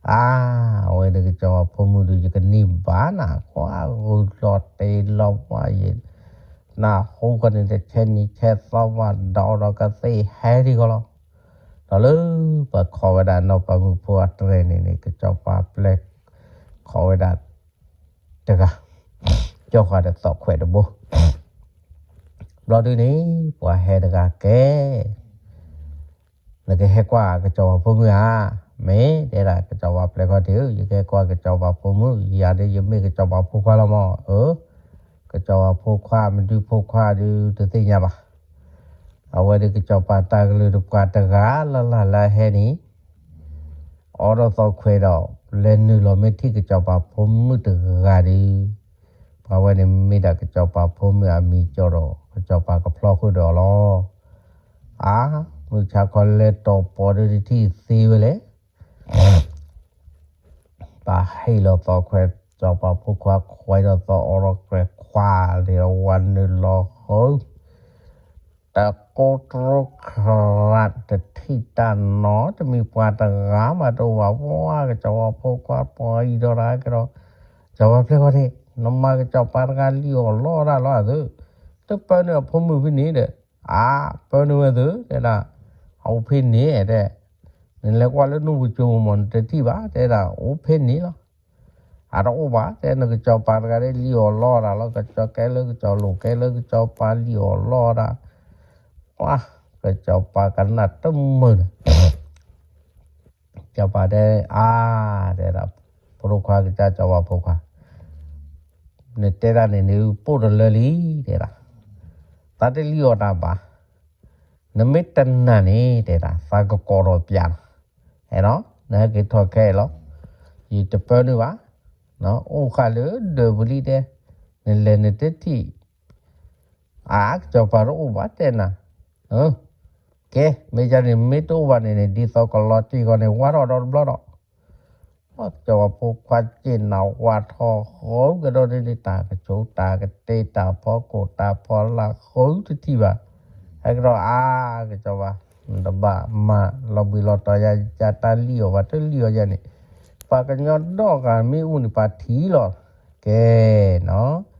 အါ, အဝဲဒၣ်ကစီၤပၤဖိမုၣ်ဒုး ယကန့ၢ်ဘၣ်နၤ ကွၢ်ဂုာ်လီၤတ့ၢ်လီၤပှၤယဲ, နၢ်ဟူကီးန့ၣ် တဆဲးနံၤဆဲးသီဘၣ်ဒီး ဒီးကသ့ၣ်ဟဲဒံးကီးလီၤ. ဒီးလၢပှၤခိးဝဲဒၣ်နီၢ်ပၤမုၣ်ဖိအတြဲၤန့ၣ်န့ၣ် ကစီၤပၤပျဲၢ် ခိးဝဲဒၣ် တဂၤ, ကၠီဃာ်ဒီးသီၣ်ခွဲးတဘိ, ဘျီဒုးန့ၣ် ပှၤဟဲတဂၤကဲ, နကဟဲကွၢ်ကစီၤပၤဖိမုၣ်ဧါ, မ့ၢ်တဲဒၣ်ကစီၤပၤပျဲၢ်ခီၣ်ထံးဧၢ, ယကဟဲကွၢ်ကစီၤပၤဖိမုၣ်, ယၤဒုးယမ့ၢ်ကစီၤပၤဖိခွါလီၤမး, အၢ, ကစီၤပၤဖိခွါ မဒုးဖိခွါဒုးတသ့ၣ်ညါဘၣ်. အဝဲဒၣ်ကစီၤပၤတၢ်ကလုၢ်တပှၤတဂၤလၢ်လၢ်လၢဟဲန့ၣ် အိးထီၣ်သီၣ်ခွဲးဒီး လဲၤနုာ်လီၤမ့ၢ်ထံၣ်ကစီၤပၤဖိမုၣ်တဂၤဒီး, ပှၤဝဲန့ၣ်မ့ၢ်ဒၣ်ကစီၤပၤဖိမုၣ်အမံၤကၠီဒီး ကစီၤပၤကဖျီဃုာ်ဒီးအီၤလီၤ. အါ, မုၢ်ဆါခီလဲၤတီၤပီဒုးတထံၣ်သ့ဝဲလဲၣ်, ပှၤဟ့ၣ်လီၤသီၣ်ခွဲး, စီၤပၤဖိခွါခွဲးဒီးသီၣ်အိးထီၣ်ခွဲးခွါဒီးဝၤနုာ်လီၤဃုာ် တကိးတြိခရးတထံၣ်တၢ်နီတမံၤ ပှၤတဂၤမးတအိၣ်ဘၣ်. ပှၤကစီၤပၤဖိခွါပှၤအံၤဒီးတၢ်ကဒီး, စီၤပၤပျဲၢ်ခီၣ်ထံး, နမၤကစီၤပၤတဂၤလံၣ်အီၣ်လီအီၣ်တၢ်လီၤသု, တပၢနုာ်အဖိမုၣ်ဖဲန့ၣ်ဒီး, အါ, ပၢနုာ်ဝဲသု တဲဒၣ်, အအိၣ်ဖဲန့ၣ်တဲ, နလဲၤကွၢ်လၢနူၢ်ပူၤကၠိမီၤ နတထံၣ်ဘၣ် တဲဒၣ်, အိၣ်ဖဲန့ၣ်လီၤ. အတအိၣ်ဘၣ် တဲ နကစီၤပၤတဂၤဒ်လံၣ်အီၣ်လီအီၣ်တၢ်လီၤ, ကစီၤကဲလၢကစီၤလိၤ ကဲလၢကစီၤပၤလံၣ်အီၣ်လီအီၣ်တၢ်, ပှၤ, ကစီၤပၤကနၣ်တမုာ်န့ၣ် စီၤပၤတဲအါ, တဲဒၣ်, ဖိဒိၣ်ခွါကစၢ်စီၤပၤဖိခွါ, နတဲဒၣ်န့ၣ် နပိၢ်တလၢလံ, တဲဒၣ်, သးတလံၣ်အီၣ်တၢ်ဘၣ်, နမ့ၢ်တနာ်န့ၣ် တဲဒၣ် သးကကိးထီၣ်ပျးလီၤ, အဲၣ်နီၤ နဟဲက့ၤထီၣ်ခဲအံၤလီၤ, ယတပၢနုာ်ဘၣ်, အိၣ်ဃာ်လၢဒၢးပူၤလံတဲ, နလဲၤနတထံၣ် အါ ကစီၤပၤတအိၣ်ဘၣ်တဲနၤ, ကဲ မ့ၢ်ယၤန့ၣ် မ့ၢ်တအိၣ်ဘၣ်န့ၣ်န့ၣ် ဒ်သိးကလီၤတံၢ်ဂီၤန့ၣ် ဝါထီၣ်ဒီတဘျီဒီး, ကစီၤပၤဖိခွါစ့ၢ်နၤဝါထီၣ်ဃုကဒီးန့ၣ် တၢ်ကဆိးတၢ်ကတ့တၢ်ဖီခိၣ်တၢ်ဖီလာ်ဃုတထံၣ်ဘၣ်, ဟဲကဒီးအါ ကစီၤပၤ, တဘၣ်မၤလီၤဘှံးလီၤတီၤယၤ ယတၢ်လံၣ်အီၣ်ဘၣ် တလံၣ်အီၣ်ယၤန့ၣ်, ပှၤကညီဒီဂၤမ့ၢ်အိၣ်န့ၣ် ပှၤထံၣ်လီၤ, ကဲနီၤ,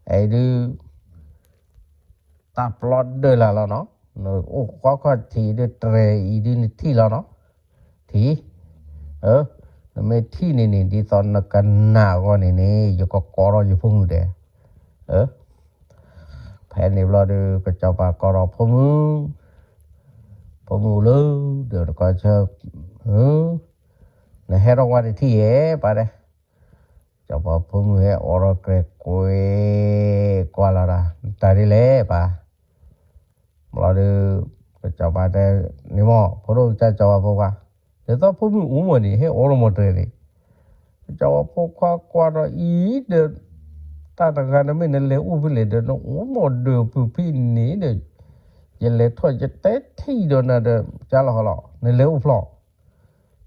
အံၤဒုး တၢ်ပျီဒၢလၢ်လီၤနီၤ, အိၣ်ဃီခီၣ်ထံးဒုးတြဲၤအံၤဒုးနထံၣ်လီၤနီၤ, ထံၣ်, နမ့ၢ်ထံၣ်န့ၣ်န့ၣ် ဒ်သိးနကနာ်အဂီၢ်န့ၣ်န့ၣ် ယကကိးထီၣ်ယဖိမုၣ်ဒဲး, ဖဲန့ၣ်ဘျီဒုး ကစီၤပၤကိးထီၣ်ဖိမုၣ်, ဖိမုၣ်လၢ, ဒီးတကီၢ်ဆၢ, နဟဲထီၣ်ဝါတထံၣ်ယဲၢ်ပၢ်ဒဲး, စီၤပၤဖိမုၣ်ဟဲအိးထီၣ်ကြဲးကွဲးကွၢ်လီၤတၢ်, တၢ်ဒ်လဲၣ်ပၢ်, ဘျီဒုး, ကစီၤပၤတဲ, န့ၣ်မ့ၢ် ဖိဒိၣ်ကစၢ်စီၤပၤဖိခွါ, ဒ်သိးဖိမုၣ်အိၣ်မ့ၢ်န့ၣ် ဟဲအိးထီၣ်မီၤတြဲၤန့ၣ်, ကစီၤပၤဖိခွါကွၢ်ဒီးအံၤဒီး, တၢ်တဂၤနမ့ၢ်နလဲၤအိၣ်ဖဲလဲၣ်ဒီး နအိၣ်မီၤဒၢးဖုးဖံန့ၣ်ဒီး, ယလဲၤထီၣ်ယတဲထံၣ်ဒီးနၤဒီး ကၢလီၤဟီလီၤ နလဲၤအိၣ်ဖျီၣ်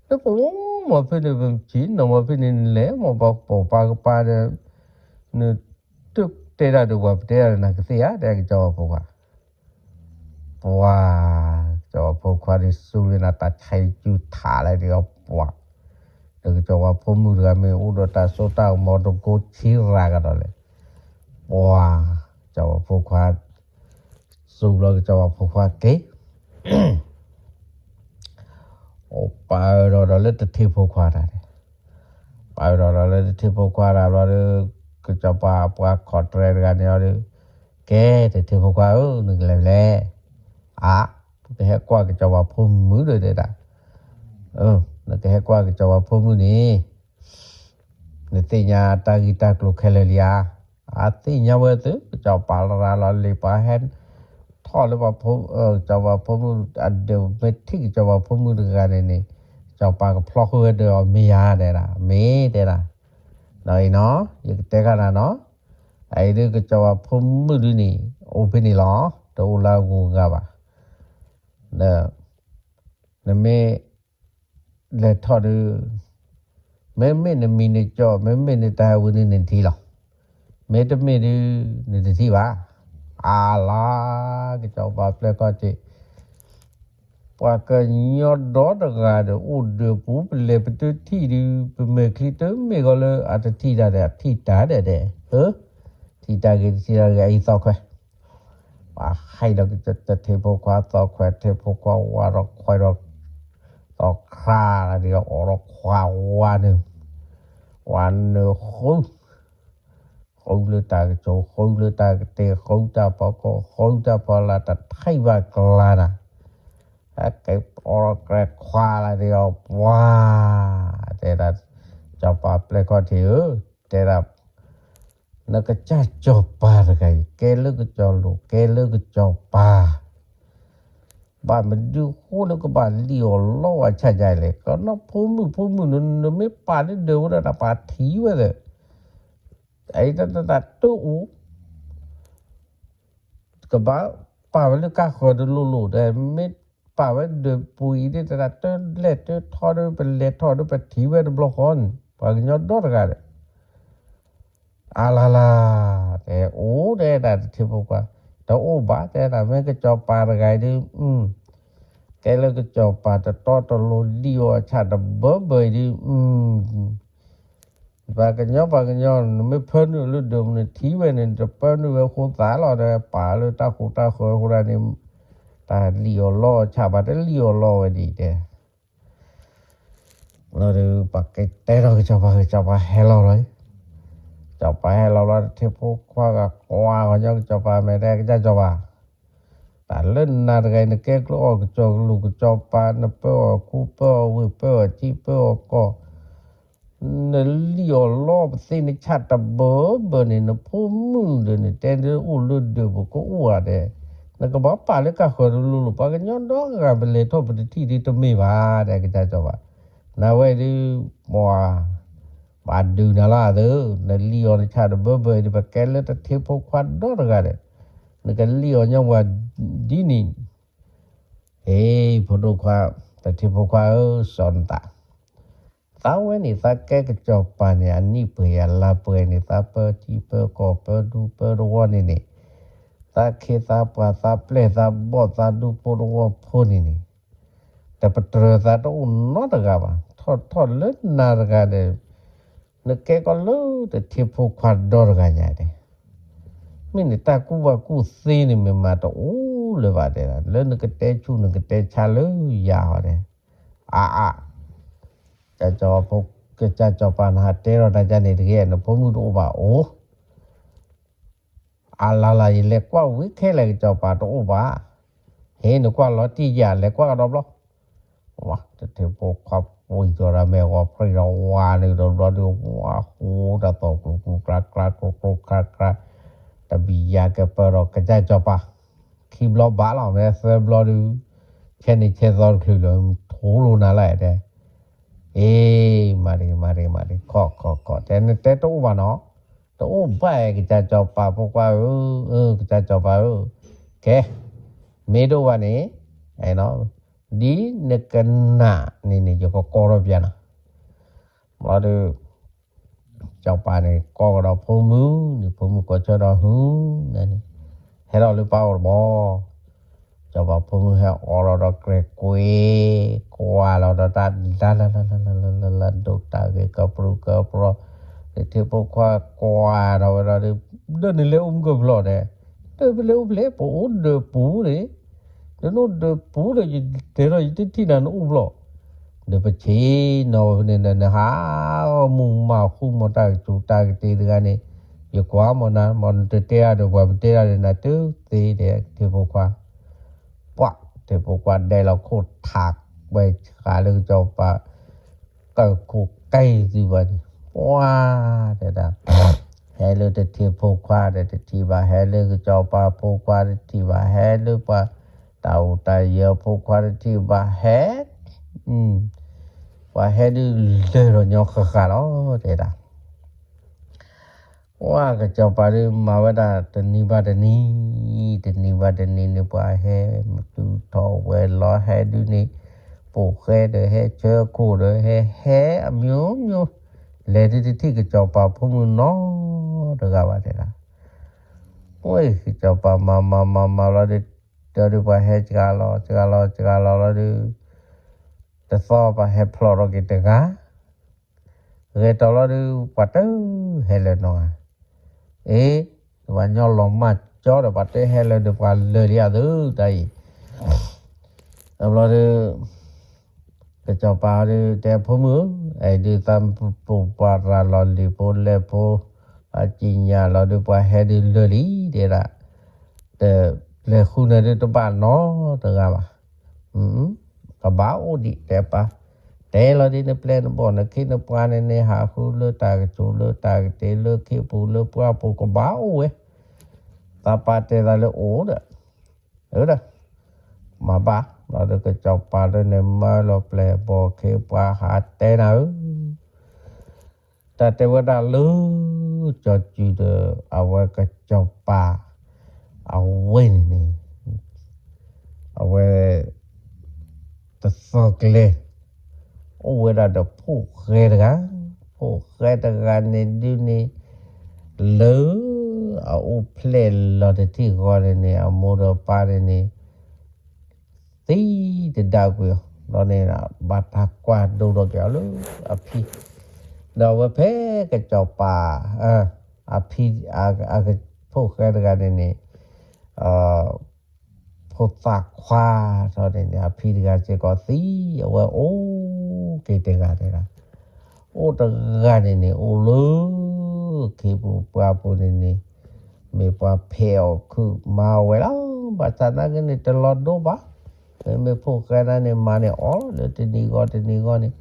လၢပအိၣ်မီၤဖဲန့ၣ် ပဆံးနီၤမီၤဖဲန့ၣ် နလဲၤမီၤပှၤပိာ်ပှၤကပၤဒီး, နတတဲတၢ်ဒီးပှၤ ပတဲတၢ်ဒီးနၤကသ့ဧါ တဲကစီၤပၤဖိခွါ, ပှၤ, ကစီၤပၤဖိခွါန့ၣ် စူၢ်လၢနၤတၢ်ဆါအံၤကူထးလဲၣ်ဒီးပှၤ, ဒီးကစီၤပၤဖိမုၣ်တဂၤမ့ၢ်အိၣ်ဒီးတၢ်စိတၢ်ကမီၤတကိးဆံရၤကဒီးလဲၣ်, ပှၤ, ကစီၤပၤဖိခွါ, စူၢ်လီၤကစီၤပၤဖိခွါက့ၤ အိၣ်ပာ်အၢၣ်ဒီးဒီးလၢတထံဖိခွါတၢ်န့ၣ်, ပာ်အၢၣ်ဒီးဒီးလၢတထံဖိခွါတၢ်ဘျီဒီး, ကစီၤပၤပှၤခီၣ်တြဲၤတဂၤန့ၣ်အီၤဒီး, ကဲ တထံဖိခွါဧၢ နကလဲၤဖဲလဲၣ်, အါ, ပကဟဲကွၢ်ကစီၤပၤဖိမုၣ်ဒီးတဲဒၣ်, နကဟဲကွၢ်ကစီၤပၤဖိမုၣ်န့ၣ် နသ့ၣ်ညါတၢ်ဂ့ၢ်တၢ်ကျိၤခဲလၢာ်လံဧါ, အသ့ၣ်ညါဝဲသု ကစီၤပၤလရာ်လီၤလံၤပှၤဟဲ, ထီၣ်လၢပှၤဖိ, ကစီၤပၤဖိမုၣ်အဒၢးမ့ၢ်ထံၣ်ကစီၤပၤဖိမုၣ်တဂၤန့ၣ်န့ၣ်, ကစီၤပၤကဖျီဃုာ်ဝဲဒၢးအီၤမ့ၢ်ဧါတဲဒၣ်, မ့ၢ်တဲဒၣ်, ဒီးအံၤနီၤ, ယကတဲခါနၤနီၤ, အအံၤဒုးကစီၤပၤဖိမုၣ်ဒုးန့ၣ်, အိၣ်ဖဲန့ၣ်လီၤ, တအိၣ်လၢအဂုၤအဂၤဘၣ်, ဒီး, နမ့ၢ် လဲၤထီၣ်ဒုး, မ့မ့ၢ်နမံၤနကၠီၣ် မ့မ့ၢ်နတၢ်ဟဲဝံၤန့ၣ်နထံၣ်လီၤ, မ့တမ့ၢ်ဒုး, နတထံၣ်ဘၣ်, အလါ, ကစီၤပၤပျဲၢ်ခီၣ်ထံး, ပှၤကညီဒီတဂၤဒီး အိၣ်ဒၢးပူၤ ပလဲၤပတထံၣ်ဒုး ပမဲာ်ချံတမ့ၢ်ဂီၤလၢအတထံၣ်တၢ်ဒီး အထံၣ်တၢ်ဒဲးဒဲး, ထံၣ်တၢ်ဂ့ၤတထံၣ်တၢ်ဂ့ၤ အအံၤသီၣ်ခွဲး ပှၤဟဲဒီးတထံဖိခွါသီၣ်ခွဲး ထံဖိခွါဝါဒီးခွဲးဒီး, သီၣ်ခါလၢဒ်အီၤဒီးခွါဝါန့ၣ်, ဝါန့ၣ်ဃု, ဃုလၢတၢ်ကစီၤ ဃုလၢတၢ်ကတဲာ် ဃုတၢ်ဖီခိၣ် ဃုတၢ်ဖီလာ် တထံၣ်ဘၣ်ကျါနၤ, ဟဲက့ၤအိးထီၣ်ကြဲးခွါလၢဒ်အီၤပှၤ, တဲဒၣ်, စီၤပၤပျဲၢ်ခီၣ်ထံးဧၢ, တဲဒၣ် နကစၢ်စီၤပၤတဂၤအံၤ ကဲလၢကစီၤလိၤ ကဲလၢကစီၤပၤ, ဘၣ်မနုၤဃိလၢကဘၣ်လံၣ်အီၣ်လီအီၣ်အဆၣ်ယါလဲၣ်, ကနီၢ်ဖိမုၣ်ဖိမုၣ် နမ့ၢ်ပာ်လၢဒၢးဝဲဒၣ် နပာ်ထံၣ်ဝဲသ့ၣ်, အတၢ်တအိၣ် ကဘၣ်ပာ်ဝဲလၢကါဃၢၤတလိၣ်လိၣ်ဒီး မ့ၢ်ပာ်ဝဲဒၢးပူၤအံၤ ဒ်တၢ်တလဲၢ်တထီဒီး ပလဲၤထီၣ်ဒီး ပထံၣ်ဝဲတဘျီဃီန့ၣ် ပှၤကညီဒီတဂၤဒီး အလါလါ, တဲအိၣ်ဒဲးဒၣ်တထံဖိခွါ, တအိၣ်ဘၣ် တဲဒၣ် မ့ၢ်ကစီၤပၤတဂၤအံၤဒုး ကဲလၢကစီၤပၤတတီတလိၤ လံၣ်အီၣ်ဆၣ်တဘၢဘၢအံၤဒုး ပှၤကညီပှၤကညီ နမ့ၢ်ဖၢနုာ်လၢဒၢးမနုၤထံဝဲန့ၣ် နတပၢနုာ်ဝဲဃိသးလီၤ ဒီးပာ်လၢတၢ်ဃိတၢ်ဃၢအဃိဒၣ်န့ၣ် တၢ်လံၣ်အီၣ်လီအီၣ်ဆၣ် ပှၤတလံၣ်အီၣ်လီဝဲဒ်အံၤတဲ လီၤဒီး ပှၤကတဲထီၣ်ကစီၤပၤ ကစီၤပၤဟဲလီၤလီၤ. ကစီၤပၤဟဲလီၤလီၤ တထံဖိခွါဂၤကွၢ်ဂီၤညီကစီၤပၤ မဲာ်တဲ ကစၢ်စီၤပၤ, တၢ်လၢနၤတဂၤအံၤ နကဲကျိအီၣ်ကစီၤကလူးကစီၤပၤ နပၢအီၣ်ခူပၢအီၣ်ဝ့ၢ် ပၢအီၣ်ထံပၢအီၣ်ကီၢ် နလံၣ်အီၣ်လီပသ့နဆၣ်တဘၢဘၢန့ၣ် နဖိမုၣ်ဒီးနတဲဒၣ်အိၣ်လၢဒၢးပူၤကအိၣ်ဧါဒဲး, နကဘၣ်ပာ်လၢကၢ်ဃၢၤတလိၤလိၤ ပှၤကညီဒီဂၤပလဲၤထီၣ်ပတထံၣ်ဒ်တမ့ၢ်ဘၣ်ဒဲး ကစၢ်စီၤပၤ, နဝဲဒုး ပှၤ ဘၣ်ဒုးနၤလီၤအသး, နလံၣ်အီၣ်နဆၣ်တဘၢဘၢအံၤဒုး ပကဲလၢတထံဖိခွါဒီတဂၤဒီး နကလံၣ်အီၣ်ညီပှၤဒ်န့ၣ် ဟ့ ဖိဒိၣ်ခွါ, တထံဖိခွါဧၢ စီၤနသး, သးဝဲန့ၣ် သးကဲကစီၤပၤန့ၣ် အနံၣ်ပှဲၤယၤလါပှဲၤန့ၣ် သးပၢထံပၢကီၢ်ပၢဒူပၢတဝီန့ၣ်န့ၣ်, သးခ့သးပှၤသးပျဲၢ်သးဘီၣ်သးဒူဖိတဝီဖိန့ၣ်န့ၣ်, တပတြၢၤသးတအိၣ်နီတဂၤဘၣ်, ထီၣ်ထီၣ်လၢနၤတဂၤဒီး နကဲကီးလၢတထံဖိခွါဒီတဂၤညါတဲ မ့ၢ်န့ၣ်တၢ်ကူၣ်ဘၣ်ကူၣ်သ့န့ၣ်မ့ၢ်မးတအိၣ်လၢၤဘၣ်တဲဒၣ် လၢနကတဲဆူၣ်နကတဲဆါလၢယၤဟီဒဲး, အါအါ, ကစၢ်စီၤပၤ နဟးတဲထီၣ်တၢ်ကန့ၣ်တဂ့ၤ နဖိမုၣ်တအိၣ်ဘၣ်အိၣ် အလၢ်လၢ် ယလဲၤကွၢ်ဝံၤခဲလၢာ် ကစီၤပၤတအိၣ်ဘၣ်, ဟ့ၣ်နကွၢ်လီၤတံၢ်ယၤ လဲၤကွၢ်ကဒီးဘျီ, တထံဖိခွါပှ့ၤကီၤဒီးမဲာ်ဂီၤဖျၢၣ်ဒီးဝါန့ၣ်ဒီးဘျီဒုး ဝါဃိတၢ်သီၣ်ကျိၤကျိၤကျါကျါ ကျိၤကျိၤကျါကျါ, တဘံၣ်ယၤကပၢၤဒီးကစၢ်စီၤပၤ, ခံဘျီဘၣ်လီၤ မ့ၢ်သၢဘျီဒုး, ဆဲန့ၣ်ဆဲသီတချုးလၢ ထိလိာ်နၤလၢတဲ အ့ မၤရံမၤရံမၤရံ ခီခီခီ တဲနတဲတအိၣ်ဘၣ်နီၤ, တအိၣ်ဘၣ် ကစၢ်စီၤပၤဖိခွါဧၢ, ကစၢ်စီၤပၤဧၢ, ကဲ, မ့ၢ်တအိၣ်ဘၣ်န့ၣ်, ဒ်နကနၣ်န့ၣ်န့ၣ် ယကကိးထီၣ်ပျးနၤ, ဘျီဒီး စီၤပၤန့ၣ် ကိးကဒီးဖိမုၣ်န့ၣ် ဖိမုၣ်ကိးဆၢဒီးဟုၣ်န့ၣ်, ဟဲထီၣ်လၢပၢ်အိၣ်တဘျီ, စီၤပၤဖိမုၣ်ဟဲအိးထီၣ်ဒီးကျဲၤကွံာ်, ကွၢ်လီၤဒီးတၢ်လၢလၢလၢလၢလၢလၢ ဒိၣ်တၢ်ဂ့ၤကပြုၢ်ကပြီၢ်, တထံဖိခွါကွၢ်ထီၣ်ဝဲဒီး ဒၢးန့ၣ်လဲၤအိၣ်မုၢ်ကဖျီၣ်ဒဲး, ဒၢးပလဲၤအိၣ်ဖျဲၣ် ပအိၣ်ဒၢးပူၤန့ၣ်, ဒီးနအိၣ်ဒၢးပူၤဒီး ယတဲထီၣ်ယတထံၣ်နၤနအိၣ်ဘျီၣ်, ဒီးပဆ့ၣ်နီၤန့ၣ်ဒီး နဟးမူးမၤဃူမၤတၢ်ကစူၤတၢ်ကတ့ၢ်တဂၤန့ၣ်, ယကွၢ်မၤနၤ မ့ၢ်နတတဲအါဒီး ပှၤပတဲအါဒီးနၤတသ့ဒီး ထံဖိခွါ, ပှၤထံဖိခွါဒဲးလီၤခိၣ်ထးဝဲဆှးလၢကစီၤပၤ ကၢၢ်ခိၣ်ကဲသုဘၣ်န့ၣ်, ပှၤတဲဒၣ် ဟဲလၢတထံဖိခွါဒီးတထံၣ်ဘၣ်, ဟဲလၢကစီၤပၤဖိခွါတထံၣ်ဘၣ်, ဟဲလၢပှၤတၢ်အိၣ်တၢ်ယၢၤဖိခွါတထံၣ်ဘၣ်, ဟဲ ပှၤဟဲဒုးလၢာ်ဒီးညီဃၣ်ဃၣ်လီၤ တဲဒၣ်. ပှၤကစီၤပၤဒုးမၤဝဲဒၣ်တနံၤဘၣ်တနံၤ, တနံၤဘၣ်တနံၤန့ၣ် ပှၤဟဲမၤတုၤထီၣ်ဝဲလီၤ ဟဲဒုးန့ၣ်, ပိာ်ဃဲဒီးဟဲဆၢခိၣ်ဒီးဟဲ ဟဲအမျိုးမျိုး, လဲၤဒုးတထံၣ်ကစီၤပၤဖိမုၣ်နီတဂၤဘၣ်တဲဒၣ်. ပှၤကစီၤပၤမၤမၤမၤမၤလီၤဒုး, ဒီးဒုးပှၤဟဲစှၤလီၤ စှၤလီၤ စှၤလီၤလီၤဒုး, တသီပှၤဟဲဖျိးထီၣ်က့ၤတဂၤ ဂဲၤတီၤလီၤဒုး ပှၤတဟဲလၢာ်နီတဂၤ, အ့, ပှၤညီလီၤမၢ်ကၠီဒီး ပှၤတဟဲလၢာ်ဒီးပှၤလၢာ်လံဧါသုတၢ်အံၤ, တဘျီဒုး ကစီၤပၤဒုးတဲဖိမုၣ်ဧၢ, အဲၣ်ဒုးသးပူၤပှၤရၤလီၤလံာ်ဖိလဲၢ်ဖိ, အစံၣ်ညီၣ်လီၤဒုးပှၤဟဲဒုးလၢာ်လံ တဲဒၣ်, တလဲၤဃုနၤဒုးတဘၣ်နီတဂၤဘၣ် ကဘၣ်အိၣ်ဒံးတဲပၢ်, တဲလီၤဒ်နပျဲၢ်နဘီၣ်နခ့နပှၤန့ၣ်န့ၣ် ဟးဃုလၢတၢ်ကစူၤလၢတၢ်ကတ့လၢခ့ပူၤလၢပှၢ်ပူၤကဘၣ်အိၣ်ဝဲ, သးပၢ်တဲသးလၢအိၣ်ဒီး, အၢဒီး, မၤဘၣ်လီၤဒုးကစီၤပၤလၢန့ၣ်မၢလီၤပျဲၢ်ဘီၣ်ခ့ပှၤဟးတဲနၤဧၢ တၢ်တဲဝဲဒၣ်လၢ ကၠီၤစုၤဒီး အဝဲကစီၤပၤ အဝဲန့ၣ်န့ၣ် အဝဲ တသီကျဲ အိၣ်ဝဲဒၣ်ဒီးဖိၣ်ဃဲတဂၤ, ဖိၣ်ဃဲတဂၤန့ၣ်ဒုးန့ၣ် လၢ အအိၣ်ဖျဲၣ်လီၤတထံၣ်ဃီန့ၣ်န့ၣ် အမိၢ်ဒီးပၢ်န့ၣ်န့ၣ် သံတဒါကွံာ်အီၤ, ဒီးန့ၣ် ဘၣ်တၢ်ကွၢ်ဒိၣ်ထီၣ်က့ၤအီၤလၢအဖံ, ဒီးအဝဲဖဲကစီၤပၤ အဖံ အဖိၣ်ဃဲတဂၤန့ၣ်န့ၣ် ဖိသၣ်ခွါထီၣ်န့ၣ်န့ၣ် အဖံတဂၤစ့ၢ်ကီးသံ, အဝဲအိၣ်က့ၤတဂၤန့ၣ်လီၤ. အိၣ်တဂၤန့ၣ်န့ၣ် အိၣ်လၢ ခ့ပူၤပှၢ်ပူၤန့ၣ်န့ၣ် မ့ၢ်ပှၤဖဲးအီၣ်ခုးမၤအီၣ်ဝဲလီၤ. ဘၣ်ဆၣ်သနာ်က့န့ၣ် တလီၤဒိဘၣ်. မ့မ့ၢ်ဖိၣ်ဃဲန့ၣ်န့ၣ် မၤန့ၢ်အီၤလၢတနံၤဂီၢ်တနံၤဂီၢ်န့ၣ်,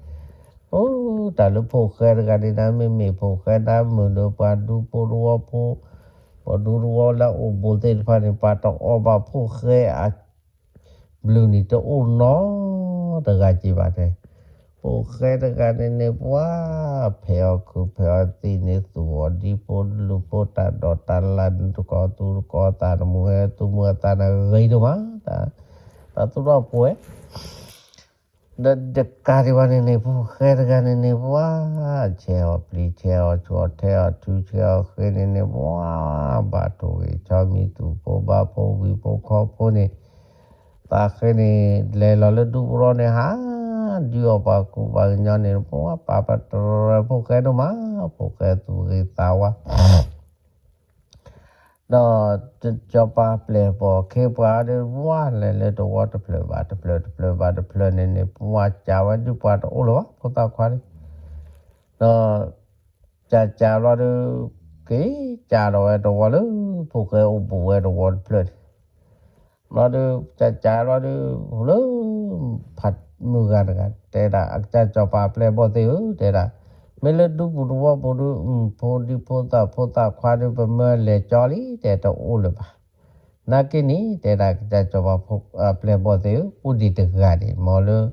အိၣ်တၢ်လၢဖိၣ်ဃဲတဂၤန့ၣ် မ့မ့ၢ်ဖိၣ်ဃဲန့ၣ် မုာ်ဒီးပှၤဒူဖိတဝီဖိ, ပှၤဒူတဝီလၢအအိၣ်ဘူးသ့ၣ်တဖၣ်န့ၣ် ပှၤတအီၣ်ဘၣ်ဖိၣ်ဃဲအ ဘျုးန့ၣ်တအိၣ်နီတဂၤက့ၤဘၣ်တဲ. ဖိၣ်ဃဲတဂၤန့ၣ်န့ၣ် ပှၤဖဲးအီၣ်ခုးဖဲးအီၣ်သံးန့ၣ် သူၣ်အီၤဒံဖိလူၢ်ဖိတၢ်ဒိးတၢ်လၢ်န့ၣ် တကိးသူတကိးသးန့ၣ် မုၢ်ဟဲသူမုၢ်အသးန့ၣ်ဂ့ၤဒိၣ်မး, တၢ်သူၣ်ထီၣ်ပှဲၤ ဒီးတကးဒံးဘၣ်န့ၣ်န့ၣ် ဖိၣ်ဃဲတဂၤန့ၣ်န့ၣ် ပှၤဆဲးအီၣ်ပျံၤဆဲးအီၣ်ဆှီၣ်ထဲအီၣ်ထူဆဲးအီၣ်ဃ့န့ၣ်န့ၣ် ပှၤဘၣ်ထိၣ်ဂ့ၤဆီမံၤသူၣ်ဖိဘါဖိဝံၤဖိခီဖိန့ၣ် သးဃ့န့ၣ် လဲၤလီၤလၢဒူပူၤထီၣ်န့ၣ် ဟးဒုးအီၣ်ပှၤကူပှၤကညီန့ၣ် ပှၤပာ်ပတြၢၤဖိၣ်ဃဲဒိၣ်မး, ဖိၣ်ဃဲသူၣ်ဂ့ၤသးဝါ ဒီးစီၤပၤပျဲၢ်ဘီၣ်ခ့ပှၤဒီး ပှၤလဲၤလၢတဝီတဖျၢၣ်ဘၣ်တဖျၢၣ် တဖျၢၣ်ဘၣ်တဖျၢၣ်န့ၣ်န့ၣ် ပှၤစံးဝဲဒုးပှၤတအိၣ်လၢၤဘၣ် ဖိသၣ်ခွါန့ၣ်, ဒီး ကးကးဘျီဒီး က့ၤကးဒီးဝဲတဝီလၢ ဖိၣ်ဃဲအိၣ်ဘူးဝဲတဝီတဖျၢၣ်န့ၣ် ဘျီဒီး ကးကးဘျီဒီး လၢ ဖးမုၢ်ဂၤတဂၤ တဲဒၣ် အကစၢ်စီၤပၤပျဲၢ်ဘီၣ်သ့ၣ်ဧၢ တဲဒၣ်, မ့ၢ်လၢဒူပူၤတဝီပူၤဒီး ဖိဒံဖိသၣ်ဖိသၣ်ခွါဒီး ပမၢလဲၤကၠီလံ တဲတအိၣ်လၢၤဘၣ်. နာ်က့န့ၣ် တဲဒၣ် ကစၢ်စီၤပၤပျဲၢ်ဘီၣ်သ့ၣ်ဧၢ အိၣ်ဒံးတဂၤန့ၣ် မ်လၢ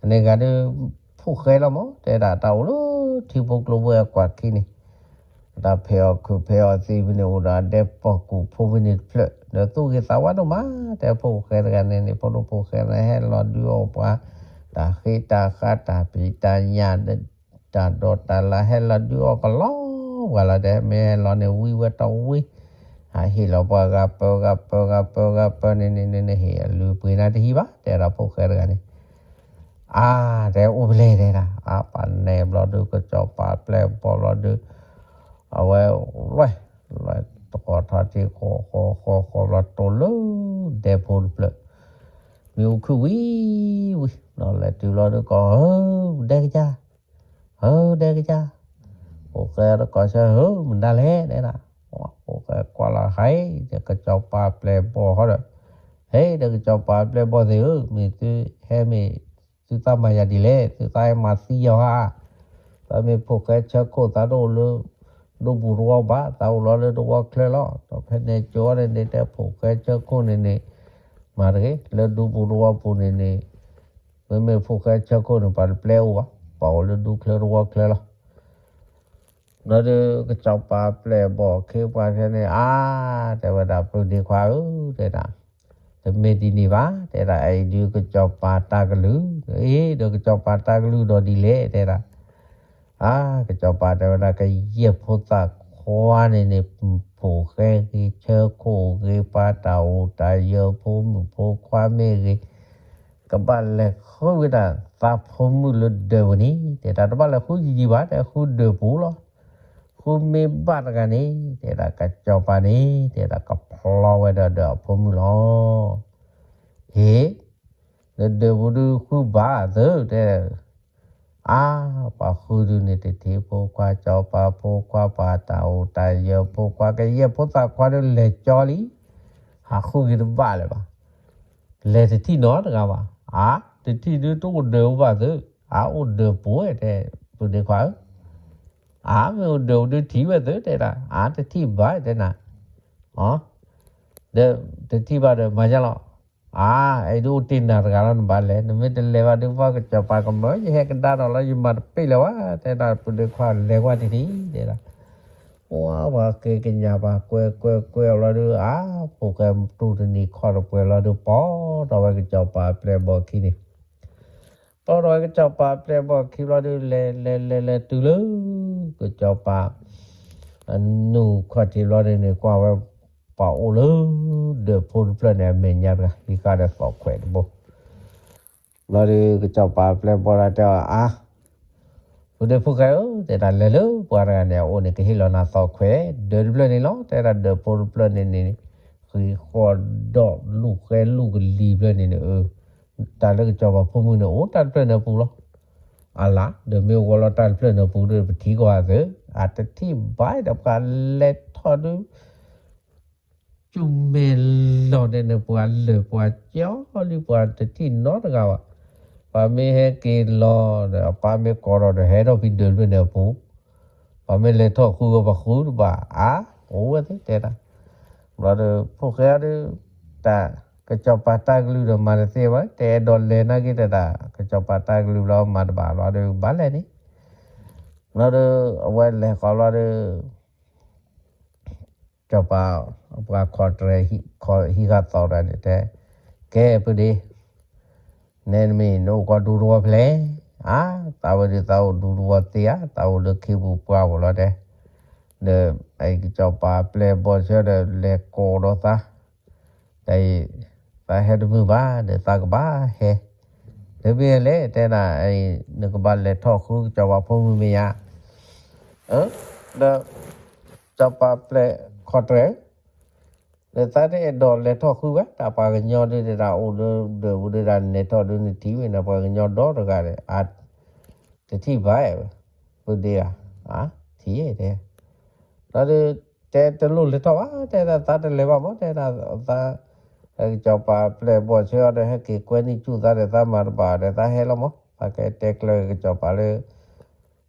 အန့ၣ်ဂၤဒီး ဖိၣ်ဃဲလီၤမး တဲဒၣ် တၢ်အိၣ်လၢထံဖိကျိဖိအကွၢ်ခံန့ၣ် တၢ်ဖဲးအီၣ်ခုးဖဲးအီၣ်သံးဖဲန့ၣ် အိၣ်ဒီးအဒဲပိာ်ကူၣ်ဖိဖဲန့ၣ်တဖျၢၣ် ဒီးသူၣ်ဂ့ၤသးဝါဒိၣ်မး တဲဖိၣ်ဃဲတဂၤန့ၣ်န့ၣ် ဖိဒိၣ်ဖိၣ်ဃဲန့ၣ် ဟဲလီၤဒုးအီၣ်ပှၤ တၢ်ဃ့တၢ်ဃါတၢ်ဖံးတၢ်ညၣ် တၢ်ဒိးတၢ်လၢ် ဟဲလီၤဒုးအီၣ်ကလီၤပှၤလီၤ တဲ မ့ၢ်ဟဲလီၤန့ၣ် ဝံဝဲတဝံ ဟးဟ့ၣ်လီၤပှၤဂၤပၢဂၤပၢဂၤပၢဂၤပၢန့ၣ်န့ၣ်န့ၣ် ဟ့ၣ်အလုၢ်အပှ့ၤနၤတဟံးဘၣ် တဲဒၣ်ဖိၣ်ဃဲတဂၤန့ၣ် အါ တဲအိၣ်ဖဲလဲၣ်တဲဒၣ် အါပှၤနဲဘျီဒီး ကစီၤပၤပျဲၢ်ဘီၣ်ဘျီဒီး အဝဲ လွဲၢ် လွဲၢ်တဃီၤထီၣ်ထံ ဃီဃီဃီဃီဘျီတိၢ်လၢ ဒဲဖိတဖျၢၣ် မ့ၣ်အူခုၣ်ဝံၤဝံၤ ဒီးလဲၤတုၤဘျီဒီး ကိး ဧၢ ဒဲကစၢ် ဧၢ ဒဲကစၢ် ဖိၣ်ဃဲတကိးဆၢ ဧၢ မတၤလဲၣ် တဲဒၣ် ဖိၣ်ဃဲကွၢ်လီၤဟဲ ဒီးကစီၤပၤပျဲၢ်ဘီၣ်ဟီဒီး ဟဲ ဒီးကစီၤပၤပျဲၢ်ဘီၣ်သ့ၣ်ဧၢ မ့ၢ်သုဟဲမ့ၢ် သုသးမၤယၤဒ်လဲၣ် သုသးဟဲမၤသံယီၤဧါ သးမ့ၢ်ဖိၣ်ဃဲဆၢခိၣ် သးတအိၣ်လၢ ဒူပူၤတဝီဘၣ် သးအိၣ်လီၤလၢတဝီချၢလီၤ ဒီးဖဲန့ၣ်ကၠီန့ၣ်န့ၣ် တဲဖိၣ်ဃဲဆၢခိၣ်န့ၣ်န့ၣ် မၤတဂ့ၤ လၢဒူပူၤတဝီပူၤန့ၣ်န့ၣ် မ့မ့ၢ်ဖိၣ်ဃဲဆၢခိၣ်န့ၣ် ပှၤတပျဲအိၣ်ဘၣ် ပှၤအိၣ်လၢဒူချၢတဝီချၢလီၤ ဘျီဒီး ကစီၤပၤပျဲၢ်ဘီၣ်ခ့ပှၤဖဲန့ၣ် အါ တဲဝဲဒၣ် ပုၢ်ဒ့ခွါဧၢ တဲဒၣ် တမ့ၢ်ဒ်န့ၣ်ဘၣ် တဲဒၣ် အအံၤဒုးကစီၤပၤတၢ်ကလုၢ် အ့ ဒီးကစီၤပၤတၢ်ကလုၢ်ဒီးဒ်လဲၣ် တဲဒၣ် အါ ကစီၤပၤတဲဝဲဒၣ် ကယဲၢ်ဖိသၣ်ခွါန့ၣ်န့ၣ် ဖိၣ်ဃဲဂ့ၤ ဆၢခိၣ်ဂ့ၤ ပှၤတၢ်အိၣ်တၢ်ယၢၤ ဖိမုၣ်ဖိခွါမ့ၢ်ဂ့ၤ ကဘၣ်လဲၤဃုဝဲဒၣ် သးဖိမုၣ်လၢဒၢးပူၤန့ၣ် တဲဒၣ် တဘၣ်လဲၤဃုယံာ်ယံာ်ဘၣ် တဲဃုဒၢးပူၤလီၤ ဃုမ့ၢ်ဘၣ်တဂၤန့ၣ် တဲဒၣ် ကစီၤပၤန့ၣ် တဲဒၣ် ကဖျီဝဲဒၣ်ဒီးအဖိမုၣ်လီၤ ဟ့ၣ် လၢဒၢးပူၤဒုးဃုဘၣ်သု တဲ အါ ပှၤဃုဒုးန့ၣ် တထံၣ်ဖိခွါ စီၤပၤဖိခွါ ပှၤတၢ်အိၣ်တၢ်ယၢၤဖိခွါ ကယဲၢ်ဖိသၣ်ခွါဒုးလဲၤကၠီလံ ဟးဃုက့ၤတဘၣ်လၢၤဘၣ် လဲၤတထံၣ်နီတဂၤဘၣ် အါ တထံၣ်ဒုးတအိၣ်ဒၢးပူၤဘၣ်သု အါ အိၣ်ဒၢးပူၤ တဲ ပုၢ်ဒ့ခွါဧၢ အါ မ့ၢ်အိၣ်ဒၢးပူၤဒုးထံၣ်ဝဲသု တဲဒၣ် အါ တထံၣ်ဘၣ် တဲနၤ ဒီး တထံၣ်ဘၣ်ဒီး မၤယါလီၤ အါ အဲၣ်ဒိးအိၣ်တ့ၢ်နၤတဂၤလီၤ နဘၣ်လဲၤ နမ့ၢ်တလဲၤဘၣ်ဒုး ပှၤကစီၤပၤကမၢ ယဟဲကဒါဒီးလီၤ ယမၤတပ့ၢ်လၢၤဝဲ တဲဒၣ် ပုၢ်ဒ့ခွါ လဲၤကွၢ်တထံၣ် တဲဒၣ် ပှၤ ပှၤက့ၤကညးပှၤကွဲကွဲကွဲအီၤလီၤဒုး အါ ဖိၣ်ဃဲတူၢ်တနံၤခီၣ်တပှဲၤလီၤဒုး ပိာ်ထီၣ်ဝဲကစီၤပၤပျဲၢ်ဘီၣ်ခံန့ၣ် ပိာ်ထီၣ်ဝဲကစီၤပၤပျဲၢ်ဘီၣ်ခံဘျီဒုး လဲၤလဲၤလဲၤလဲၤတုၤလၢ ကစီၤပၤ နူၢ်ခီၣ်ထံးဘျီန့ၣ်န့ၣ် ကွၢ်ဝဲ ပှၤအိၣ်လၢ ဒၢးဖိတဖျၢၣ်န့ၣ် အမဲာ်ညါတဂၤ ဟံးဃာ်ဒီးသီၣ်ခွဲးတဘိ ဘျီဒီး ကစီၤပၤပျဲၢ်ဘီၣ်ဒၣ်တဲအီၤ အါ ဖုဒဲဖိၣ်ဃဲဧၢ တဲဒၣ် လဲၤလၢပှၤတဂၤန့ၣ်အအိၣ်န့ၣ် ကဟ့ၣ်လီၤနၤသီၣ်ခွဲးဒၢးတဖျၢၣ်န့ၣ်လီၤ. တဲဒၣ်ဒၢးဖိတဖျၢၣ်န့ၣ်န့ၣ် ဃံးဃီၣ်ဒီးလူၢ်ဃဲလူၢ်ကလံၤဖျၢၣ်န့ၣ်န့ၣ် အၢ တၢ်လၢကစီၤပၤဖိမုၣ်န့ၣ် အိၣ်တၢ်တဖျၢၣ်န့ၣ်အပူၤလီၤ. အလၢ ဒီးမ့ၢ်အိၣ်ဝဲလီၤတၢ်တဖျၢၣ်န့ၣ်အပူၤဒီး ပထံၣ်ကီးအသး အတထံၣ်ဘၣ်ဒီးပှၤလဲၤထီၣ်ဒုး ကၠူမဲာ်လီၤဒဲးန့ၣ် ပှၤလၢာ်ပှၤကၠီလံ ပှၤတထံၣ်နီတဂၤဘၣ်. ပှၤမ့ၢ်ဟဲက့ၤလီၤဒီး အပၢ်မ့ၢ်ကိးဒီး ဟဲထီၣ်ဖံဒၢးတဖျၢၣ်န့ၣ်အပူၤ ပှၤမ့ၢ်လဲၤထီၣ်ဃုဝဲပှၤဃုတဘၣ် အါ အိၣ်ဝဲသ့ၣ်တဲဒၣ်. ဘျီဒီး ဖိၣ်ဃဲဒီး တၢ် ကစီၤပၤတၢ်ကလုၢ်ဒီးမၤတသ့ဘၣ် တအဲၣ်ဒိးလဲၤနာ်က့တဒၣ် ကစီၤပၤတၢ်ကလုၢ်ဘျီမၤတဘၣ်ဘျီဒီး ဘၣ်လဲၣ်န့ၣ် ဘျီဒီး အဝဲလဲၤဃီဘျီဒီး စီၤပၤ ပှၤခီၣ်တြဲၤ ဟံးဃာ်သီၣ်တၢ်န့ၣ်တဲ, ကဲ ပုၢ်ဒ့, နဲနမ့ၢ်နအိၣ်ကီးဒူသဝီဖဲလဲၣ်, အါ, သးဝဲဒၣ်သးအိၣ်ဒူသဝီသ့ဧါ, သးအိၣ်လၢခ့ပူၤပှၢ်ပူၤလီၤတဲ, ဒီး ကစီၤပၤပျဲၢ်ဘီၣ်ဆၢဒီးလဲၤကိးဒီးသး, တၢ်အံၤ သးဟဲတမုာ်ဘၣ်ဒီးသးကဘၣ်ဟဲ, တမ့ၢ်လဲၣ်တဲဒၣ်, နကဘၣ်လဲၤထီၣ်ဃုကစီၤပၤဖိမုၣ်မ့ၢ်ဧါ, ဒီး စီၤပၤပျဲၢ်ခီၣ်တြဲၤ ဒီးသးတအဲၣ်ဒိးလဲၤထီၣ်ဃုဝဲ တၢ်ပှၤကညီဒုးဒၣ်အိၣ်ဒီးဒၢးပူၤဒုးဒၣ် နလဲၤထီၣ်ဒုးနထံၣ်ဝဲန့ၣ် ပှၤကညီဒီတဂၤဒီး တထံၣ်ဘၣ်ဝဲ, ပုၢ်ဒ့ဧါ, ထံၣ်တဲ, ဒီးဒုး တဲတလိၣ်လဲၤထီၣ်ဘၣ် တဲဒၣ်သးတလဲၤဘၣ်မး တဲဒၣ်သး, ကစီၤပၤပျဲၢ်ဘီၣ်ဆၢအီၤဒီး ဟဲက့ၤကွဲနံၣ်ကၠူၣ်သးဒီး သးမၤတဘၣ်ဒီး သးဟဲလီၤမး သးကတဲကျၢၤကစီၤပၤလၢ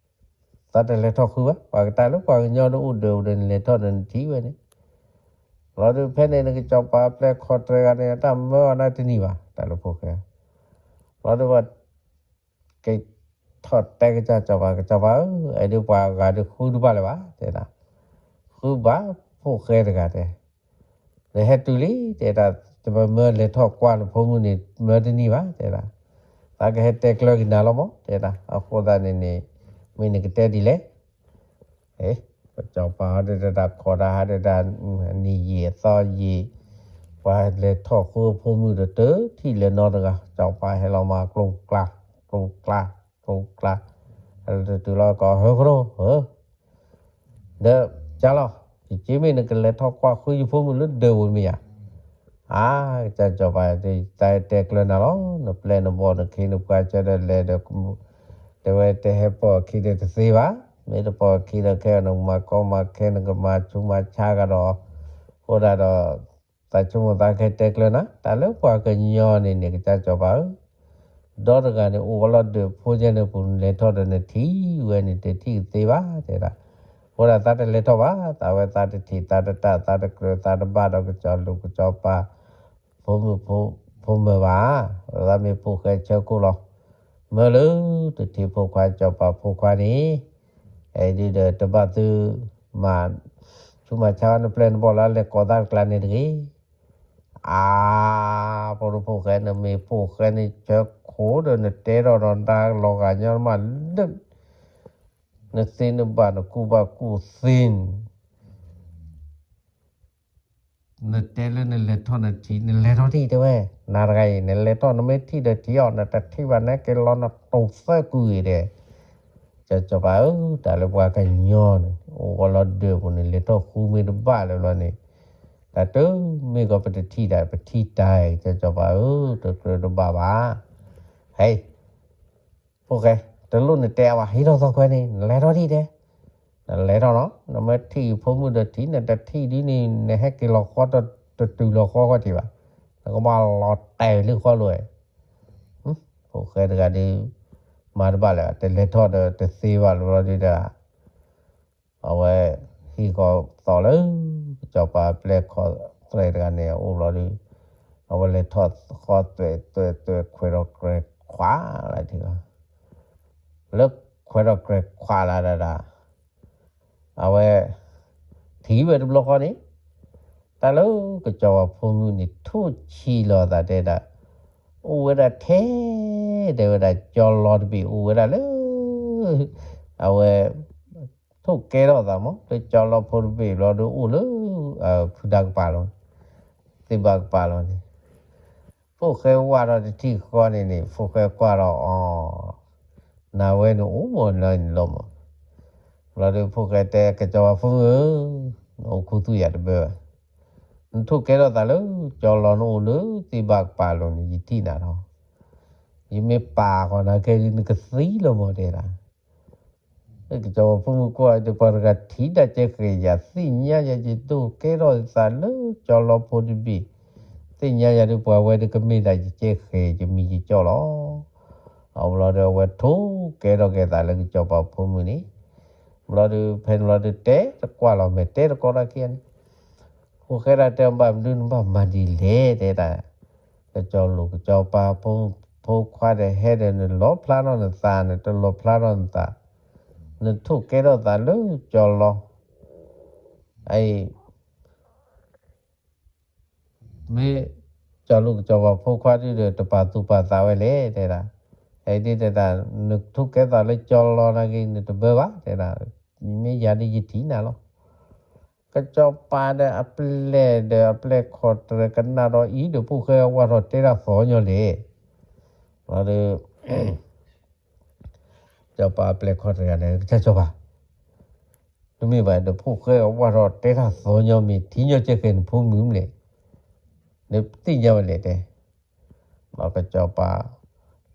သးတလဲၤထီၣ်ဃုဘၣ် ပှၤကတၢၢ်လၢပှၤကညီဒီးအိၣ်ဒၢးပူၤဒီး နလဲၤထီၣ်ဒီးနထံၣ်ဝဲန့ၣ်, ဘျီဒုးဖဲန့ၣ် နကစီၤပၤပျဲၢ်ခီၣ်တြဲၤဂၤန့ၣ် တၢ်မၢအီၤနၢ်တနံၤဘၣ် တၢ်လၢဖိၣ်ဃဲ, ဘျီဒုး ကထီၣ်တဲကစၢ်စီၤပၤ ကစီၤပၤဧၢ, အဲၣ်ဒိးပှၤဂၤဒုးဃုတဘၣ်လၢၤဘၣ် တဲဒၣ်, ဃုဘၣ်ဖိၣ်ဃဲတဂၤတဲ, နဟဲတုၤလံ တဲဒၣ်, တမၢလဲၤထီၣ်ကွၢ်နဖိမုၣ်န့ၣ် မၢတနံၤဘၣ် တဲဒၣ်, သးကဟဲတဲကျၢၤက့ၤနၤလီၤမး တဲဒၣ်, အဃိသတးန့ၣ်န့ၣ် မ့ၢ်နကတဲဒ်လဲၣ် ကစီၤပၤဟီဒုးတၢ်ခီၣ်တၢ်ဟးဒုးတၢ်, နံၤယံာ်အသီယံာ်, ပှၤလဲၤထီၣ်ဃုဖိမုၣ်ဒီးတထံၣ်လၢၤနီတဂၤ, စီၤပၤဟဲလီၤမး ကျိကျါ, ကျိကျါ, ကျိကျါ, ဟဲလီၤတတုၤလီၤကီး ဟၢကရိ, ဒီး ကၢ်လီၤ, ယက့မ့ၢ်နကလဲၤထီၣ်ကွၢ်ဃုယဖိမုၣ်လၢဒၢးပူၤမ့ၢ်ဧါ, အါ, ကစၢ်စီၤပၤ တၢ်တဲကျၢၤနၤလီၤ, နပျဲၢ်နဘီၣ်နခ့နပှၤကၢဒီးလဲၤဒီး တဲဝဲတဟဲပိာ်အခံဒီးတသ့ဘၣ်, မ့ၢ်တပိာ်အခံဒီးခဲအံၤ နကမၤကီမၤခဲ နကမၤဆူးမၤဆါကဒီး, အဃိဒၣ်ဒီး သးဆိကမိၣ်သးကဟဲတဲကျၢၤနၤ, တၢ်လၢပှၤကညီန့ၣ်န့ၣ် ကစၢ်စီၤပၤဧၢ, ဒီတဂၤန့ၣ် အိၣ်ဝဲလီၤဒၢးဖိကဲန့ၣ်ပူၤ နလဲၤထီၣ်ဒီးနထံၣ်ဝဲန့ၣ် တထံၣ်ကသ့ဘၣ် တဲဒၣ်, အဃိဒၣ်သးတလဲၤထီၣ်ဘၣ်, သးဝဲသးတထံၣ်သးတတၢ် သးတကြၢးသးတဘၣ်ဒီးကစီၤလူၢ်ကစီၤပၤ ဖိမုၣ်ဖိမၢၤဘၣ်, သးမ့ၢ်ဖိၣ်ဃဲဆၢခိၣ်လီၤ, မၢလၢတထံၣ်ဖိခွါစီၤပၤဖိခွါန့ၣ်, အဲၣ်ဒုးဒီးတဘၣ်သုမၤဆူးမၤဆါနပျဲၢ်နဘီၣ်လၢလဲၤကိးသးတကျါန့ၣ်တဂ့ၤ, အါ, ဖိတဖိၣ်ဃဲ နမ့ၢ်ဖိၣ်ဃဲန့ၣ်ဆၢခိၣ်ဒီး နတဲထီၣ်ဒီးနတၢ်လီၤဂာ်ညီမးလၢ နသ့နဘၣ်နကူဘၣ်ကူသ့န့ၣ် နတဲလၢနလဲၤထီၣ်နထံၣ် နလဲၤထီၣ်ထံၣ်တဲဝဲ, နၤတဂၤအံၤ နလဲၤထီၣ်နမ့ၢ်ထံၣ်ဒီးထံၣ်အီၤ နတထံၣ်ဘၣ်နက့ၤလီၤနတိၤသၢကုၢ်အံၤဒီး, ကစီၤပၤဧၢ, တၢ်လၢပှၤကညီန့ၣ် အိၣ်ဝဲလီၤဒၢးပူၤန့ၣ် လဲၤထီၣ်ဃုမ့ၢ်တဘၣ်လၢၤဘျီန့ၣ်, တၢ်တမ့ၢ်ကီးပတထံၣ်တၢ် ပထံၣ်တၢ် ကစီၤပၤဧၢ, တကြၢးတဘၣ်ဘၣ်, ဟဲ ဖိၣ်ဃဲ, တလိၣ်နတဲအီၤဘၣ် ဟံးထီၣ်သီခွဲန့ၣ် နလဲၤထီၣ်ထံၣ်တဲ, နလဲၤထီၣ်နီၤ နမ့ၢ်ထံၣ်ဖိမုၣ်ဒီးထံၣ် နတထံၣ်ဒ်န့ၣ် နဟဲက့ၤလီၤဃီ တတုၤလီၤဃီဃီထံၣ်ဘၣ်, နကဘၣ်လီၤတဲာ်လၢဃီလိၤ, ဖိၣ်ဃဲတဂၤဒီး မၤတဘၣ်လၢၤ တလဲၤထီၣ်ဒီးတသ့ဘၣ်လၢၤဘျီဒီး အဝဲ ဟံးဃီၤသီၣ်လၢ ကစီၤပၤပျဲၢ်ခီၣ်တြဲၤတဂၤန့ၣ် အအိၣ်လီၤဒီး အဝဲလဲၤထီၣ်ဃီသွဲၣ်သွဲၣ်သွဲၣ် ခွဲးထီၣ်ကြဲးခွးလၢထံလီၤ, လၢခွဲးထီၣ်ကြဲးခွးလၢဒၣ်ဒၣ် အဝဲ ထံၣ်ဝဲတဘျီဃီန့ၣ် တၢ်လၢကစီၤပၤဖိမုၣ်န့ၣ် ထိၣ်ဆံးလီၤအသးတဲဒၣ် အိၣ်ဝဲဒၣ်ထဲ တဲဝဲဒၣ် ကၠီလီၤတဘ့ၣ်အိၣ်ဝဲဒၣ်လၢ အဝဲ ထိၣ်ကဲထီၣ်သးမး လၢကၠီလီဖိတဘ့ၣ်ဘျီဒီးအိၣ်လၢ ဖုဒါကပၤလီၤ, သ့ၣ်ဘၣ်ကပၤလီၤန့ၣ်, ဖိၣ်ဃဲဝၢ်ထီၣ်တထံၣ်ဃီန့ၣ်န့ၣ် ဖိၣ်ဃဲကွၢ်ဒီးအီၤ, နၤဝဲန့ၣ်အိၣ်မးလၢန့ၣ်လီၤမး, ဘျီဒီးဖိၣ်ဃဲတဲ ကၠီပၤဖိမုၣ်ဧၢ, နအိၣ်ခူသူၣ်ယၤတဘၢဘၣ်, နထိၣ်ကဲထီၣ်သးလၢကၠီလီ နအိၣ်လၢသ့ၣ်ဘၣ်ကပၤလီၤန့ၣ် ယထံၣ်နၤလီၤ, ယမ့ၢ်ပာ်ဃီၤနၤခဲအံၤ နကသံလီၤမး တဲဒၣ် ကၠီပၤဖိမုၣ်ကွၢ်ဒီး ပှၤတဂၤထံၣ်ဒၣ်ကဲဃဲၤယၤ သ့ၣ်ညါယၤ ယထိၣ်ကဲထီၣ်သးလၢကၠီလီဖိတဘ့ၣ်, သ့ၣ်ညါယၤဒီးပှၤဝဲဒီးကမ့ၢ်ဒၣ်ယကဲဃဲၤ ယမံၤယကၠီလီၤ. အဘျီဒီးအဝဲထိၣ်ကဲထီၣ်က့ၤသးလၢကၠီပၤဖိမုၣ်န့ၣ်, ဘျီဒီးဖဲန့ၣ်ဘျီဒီးတဲတကွၢ်လီၤ မ့ၢ်တဲတကိးတၢ်ခံဂၤန့ၣ် ဖိၣ်ဃဲဒၣ်တဲဘၣ်မနုၤ နဘၣ်မၤဒ်လဲၣ် တဲဒၣ်, ကၠီလိာ်ကၠီပၤဖိခွါဒီးဟဲဒီး နလီၤဖျါထီၣ်နသး နတလီၤဖျါထီၣ်နသး, နထိၣ်ကဲထီၣ်သးလၢကၠီလီ အံၤ မ့ၢ်ကၠီလိာ်ကၠီပၤဖိခွါဒုဒီး တပာ်သူၣ်ပာ်သးဝဲလဲၣ် တဲဒၣ်, အံၤဒ်တဲဒၣ် နထိၣ်ကဲထီၣ်သးလၢကၠီလီနာ်က့ နတဘၢဘၣ် တဲဒၣ်, မ့ၢ်ယၤဒ်ယထံၣ်နၤလီၤ. ကၠီပၤဒီးအပျဲၢ်ဒီးအပျဲၢ်ခီၣ်တရံးကနၣ်ဒီးအံၤဒီး ဖိၣ်ဃဲအဝၢ်ထီၣ်တဲတၢ်သီညီလဲၣ်, ဘျီဒီး ကၠီပၤအပျဲၢ်ခီၣ်တရံးန့ၣ် ကစၢ်ကၠီပၤ, တမ့ၢ်ဘၣ်ဒီး ဖိၣ်ဃဲအဝၢ်ထီၣ်တဲတၢ်သီညီ မ့ၢ်ထံၣ်ညီကဲဃဲၤနဖိမုၣ်မ့ၢ်လဲၣ်, နသ့ၣ်ညါဝဲလဲၣ်တဲ, ဘျီကစၢ်ကၠီပၤ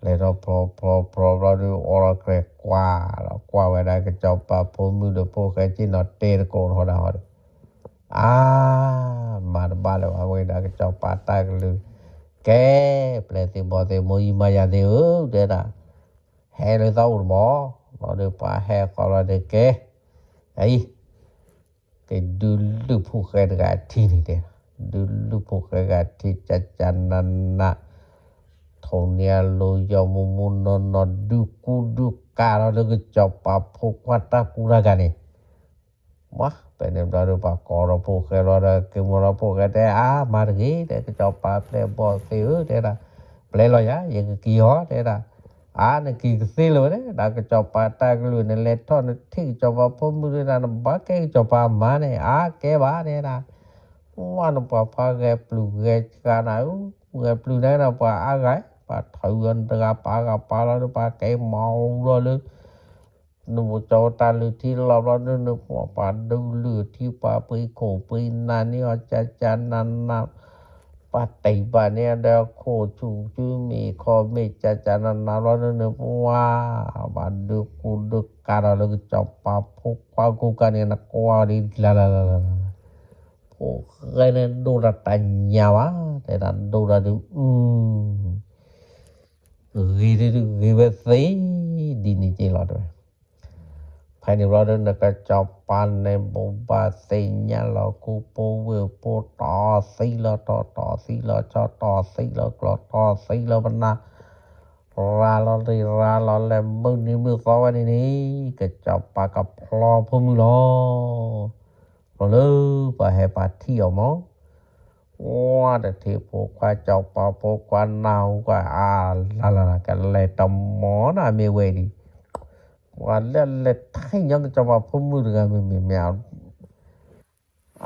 လဲၤထီၣ်ဖျီဖျီဖျီဘျီဒီး အိးထီၣ်ကြဲးကွၢ်ဒီး ကွၢ်ဝဲဒၣ်ကစၢ်ကၠီပၤဖိမုၣ်ဒီး ဖိၣ်ဃဲဆ့ၣ်နီၤတဲတကိးထီၣ်ဒၣ်ဟီဒီး အါ, မၤတဘၣ်လၢၤဘၣ်ဝဲဒၣ်ကစၢ်ကၠီပၤတၢ်ကလုၢ်, ကဲ, ပျဲၢ်သ့ၣ်ဘီၣ်သ့ၣ် မိၢ်ယံမၤယၤသ့ၣ်ဧၢ တဲဒၣ်, ဟဲလၢသးအိၣ်တမီၤ, ဘျီဒီးပှၤဟဲဃီလီၤဒီးကဲ, အံၤ ကဒုးလုၢ်ဖိၣ်ဃဲတဂၤအထံန့ၣ်တဲ, ဒုးလုၢ်ဖိၣ်ဃဲတဂၤအထံ ကကနန, ထိၣ်န့ၢ်အလိၤယီၤမူမူနီၢ်နီၢ် ဒုးကူဒုးကၤလီၤလၢကစၢ်ကၠီပၤဖိခွါတၢ်ကူတၢ်ကၤန့ၣ်, မ့ၢ်ဖဲန့ၣ်ဘျီဒီး ပှၤကိးဒီးဖိၣ်ဃဲလီၤဒီး က့ၤမၤလီၤဖိၣ်ဃဲတဲ အါ မၤတဂ့ၤ တဲ ကစၢ်ကၠီပၤပျဲၢ်ဘီၣ်သ့ၣ်ဧၢ တဲဒၣ်, ပျဲၢ်လီၤယၤ ယကက့ၤဟီ တဲဒၣ်, အါ နက့ၤကသ့လၢၤဝဲန့ၣ် ဒၣ်ကစၢ်ကၠီပၤတၢ်ကလုၢ်န့ၣ် လဲၤထီၣ်နထံၣ်ကစၢ်ပၤဖိမုၣ်ဒၣ် နဘၣ်ကဲကစၢ်ပၤမါန့ၣ် အါ ကဲဘၣ် တဲဒၣ်, ဝဲနပှၤဖါဂဲၤပျုၢ်ဂဲၤဆှးနၤဧၢ, ဂဲၤပျုၢ်န့ၣ်ဒီးပှၤအါဂၤ, ပှၤထီၣ်အီၤတဂၤပာ်ဂၤပာ်လီၤဒီး ပှၤကဲမၤအီၤဒီးလၢ နမိၢ်ကၠီတၢ်လုၢ်ထံလီၤဘျီဒုး နပှၤဒုးလုၢ်ထံပှၤပှ့ၤခိၣ်ပှ့ၤနၢ်န့ၢ်အီၤ ကၠၢ်ကၠၢ်နးနး, ပှၤတံၢ်ဘၣ်န့ၢ်ဒီးခိၣ်ဆူၣ်ဆူၣ်မ့ၢ်ခီမ့ၢ် ကၠၢ်ကၠၢ်နးနးဘျီဒုး နပှၤ ဘၣ်ဒုးကူဒုးကၤဒီးလၢကစၢ်ပၤဖိခွါကူကၤန့ၣ် နကွၢ်ဒ်လၢ်လၢ်လၢ်လၢ်, ဖိၣ်ဃဲန့ၣ်ဒိၣ်တၢ်တညၣ်ဘၣ် တဲဒၣ်ဒိၣ်တၢ်ဒုး ဂ့ၤဒုးဂ့ၤဝဲသ့ ဒ်န့ၣ်က့လီၤတဲဝဲ ဖဲန့ၣ်ဘျီဒီး နကစၢ်ပၤန့ၣ် ဘိးဘၣ်သ့ၣ်ညါလီၤခူဖိဝ့ၢ်ဖိ တီၢ်သံလီၤတီၢ် တီၢ်သံလီၤဆီ တီၢ်သံလီၤကျီၢ် တီၢ်သံလီၤပနၢ် ရၤလီၤရံၣ်ရၤလီၤလဲၣ် မုၢ်နံၤမုၢ်သီဝဲန့ၣ်န့ၣ် ကစၢ်ပၤကဖျီဖိမုၣ်လီၤ. လီၤလၢပှၤဟဲပှၤထံၣ်အီၤမး ဝါတထံၣ်ဖိခွါ ကၠီၤပၤဖိခွါနၢ်ဟူကွၢ် အါလၢ်လၢ်လၢ် ကလဲၤတမီၤနၤမ့ၢ်ဝဲဒံး ပှၤလၢလဲၤထံၣ်ညီကစၢ်ပၤဖိမုၣ်တဂၤမ့မ့ၢ်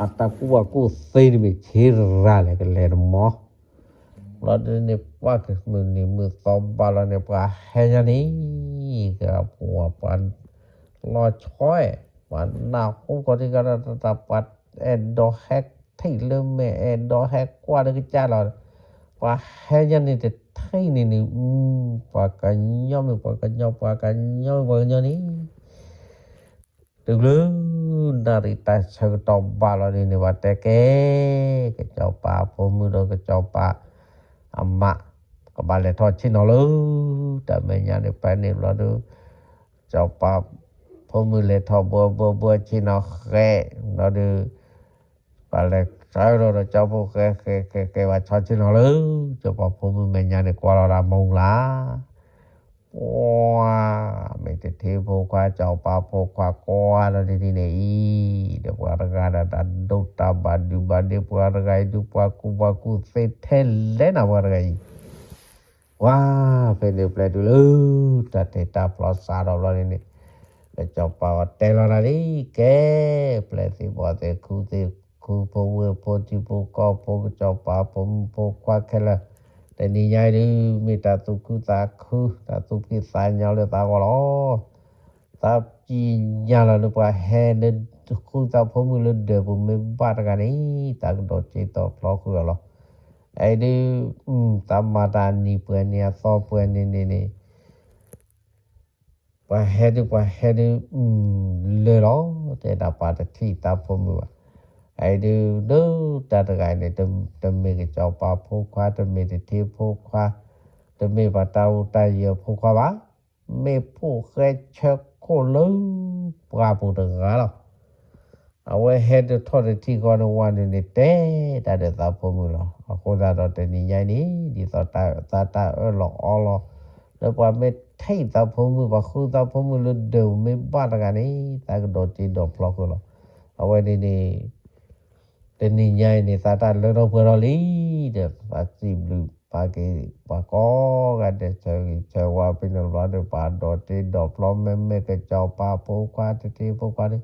အတၢ်ကူၣ်ဘၣ်ကူၣ်သ့တမ့ၢ်ဆ့ရၤလဲၣ် ကလဲၤတမီၤ ဘျီဒုးန့ၣ် ပှၤကမုၢ်နံၤမုၢ်သီဘၣ်လီၤန့ၣ် ပှၤဟဲညါန့ၣ် ကပှၤ ပှၤလီၤဆီ ပှၤနၢ်ဟူခီၣ်ထံးကဒီးတၢ် ပှၤအဲၣ်ဒိးဟဲထံၣ်လၢမဲာ် အဲၣ်ဒိးဟဲကွၢ်လၢကစၢ်လီၤ ပှၤဟဲညါန့ၣ်တထံၣ်န့ၣ်န့ၣ် ပှၤကညီမ့ၢ်ပှၤကညီ ပှၤကညီမ့ၢ်ပှၤကညီန့ၣ် တုၤလၢ နၣ်ရံၣ်တၢ်ဆၢကတီၢ်ဘၣ်လီၤဒ်န့ၣ် ပှၤတဲကဲ ကစၢ်ပၤဖိမုၣ်ဒီးကစၢ်ပၤအမါ ကဘၣ်လဲၤထီၣ်ဆ့ၣ်နီၤလၢ တၢ်မဲာ်ညါန့ၣ် ဖဲန့ၣ်ဘျီဒုး ကစၢ်ပၤဖိမုၣ်လဲၤထီၣ်ဘှီဘှီဘှီဆ့ၣ်နီၤဃဲ ဘျီဒုး ပှၤလဲၤဆှၢဒီးကၠီဖိဃဲဃဲဃဲဃဲ ပှၤဆီဆ့ၣ်နီၤလၢ ကၠီဖိမုၣ်မဲာ်ညါန့ၣ် ကွၢ်လီၤဒၣ်မူလၢ် ပှၤ မ့ၢ်တထံၣ်ဖိခွါ ကၠီပၤဖိခွါကွၢ်လီၤဒ်န့ၣ်အံၤ ဒီးပှၤတဂၤဒီး တၢ်ဒိၣ်တၢ်ဘၣ်ဒုးဘၣ်ဒ့ ပှၤတဂၤအံၤဒုး ပှၤကူၣ်ဘၣ်ကူၣ်သ့ထဲလဲၣ်နၤ ပှၤတဂၤအံၤ ပှၤ ဖဲန့ၣ်ပျဲတုၤလၢ တၢ်တ့တၢ်ဖျီစးထီၣ်ဘျီန့ၣ်န့ၣ် ကစီၤပၤအီၤတဲလီၤတၢ်လံ, ကဲ, ပျဲၢ်သ့ၣ်ဘီၣ်သ့ၣ် ခူသ့ၣ်ခူ ဖိဝ့ၢ်ဖိထံဖိကီၢ်ဖိ ကစီၤပၤဖိမုၣ်ဖိခွါခဲလၢာ်, တနံၤညါအံၤဒုး မ့ၢ်တၢ်သူၣ်ခုသးခု တၢ်သူၣ်ဖှံသးညီလၢသးဂီၢ်လီၤ. သးစံၣ်ညီၣ်လီၤလၢပှၤဟဲလၢ ဃုသးဖိမုၣ်လၢဒၢးပူၤမ့ၢ်ဘၣ်တဂၤန့ၣ် သးကဒီးစ့ဒီးဖျီဃုာ်အီၤလီၤ. အအံၤဒုး သးမၤတၢ်နံၤပှဲၤနံၤအသီပှဲၤနံၤန့ၣ်န့ၣ် ပှၤဟဲဒုးပှၤဟဲဒုး လၢာ်လီၤ, တဲဒၣ်ပှၤတထံၣ်သးဖိမုၣ်ဘၣ်. အအံၤဒုး ဒုးတၢ်တဂၤန့ၣ် တမ့ၢ်ကစီၤပၤဖိခွါ တမ့ၢ်တထံဖိခွါ တမ့ၢ်ပှၤတၢ်အိၣ်တၢ်ယၢၤဖိခွါဘၣ်, မ့ၢ်ဖိၣ်ဃဲဆၢခိၣ်လၢပှၢ်ပူၤတဂၤလီၤ. အဝဲဟဲဒုးထီၣ်တထံၣ်ဃီန့ၣ်ဝံၤန့ၣ်န့ၣ် တဲတၢ်ဒီးသးဖိမုၣ်လီၤ. အဃိသတးဒီးတနံၤညါအံၤန့ၣ် ဒ်သိးသးတၢ်အၢၣ်လီၤအီလီၤ လၢပှၤမ့ၢ်ထံၣ်သးဖိမုၣ် ပှၤဃုသးဖိမုၣ်လၢဒၢးပူၤမ့ၢ်ဘၣ်တဂၤန့ၣ် သးကဒီးစ့ဒီးဖျီဃုာ်လီၤ. အဝဲန့ၣ်န့ၣ် တနံၤညါအံၤန့ၣ် သးတၢ်လၢထီၣ်ပှဲၤထီၣ်လံ, ဒီးသးစံးဘျုးဘၣ်က့ၤ ပှၤကိးဂၤဒဲး ဆၢဂ့ၤဆၢဝါဖဲန့ၣ်ဘျီဒီး ပှၤဒီးတ့ဒီးဖျီ မ့မ့ၢ်ကစီၤပၤဖိခွါ တထံဖိခွါဒီး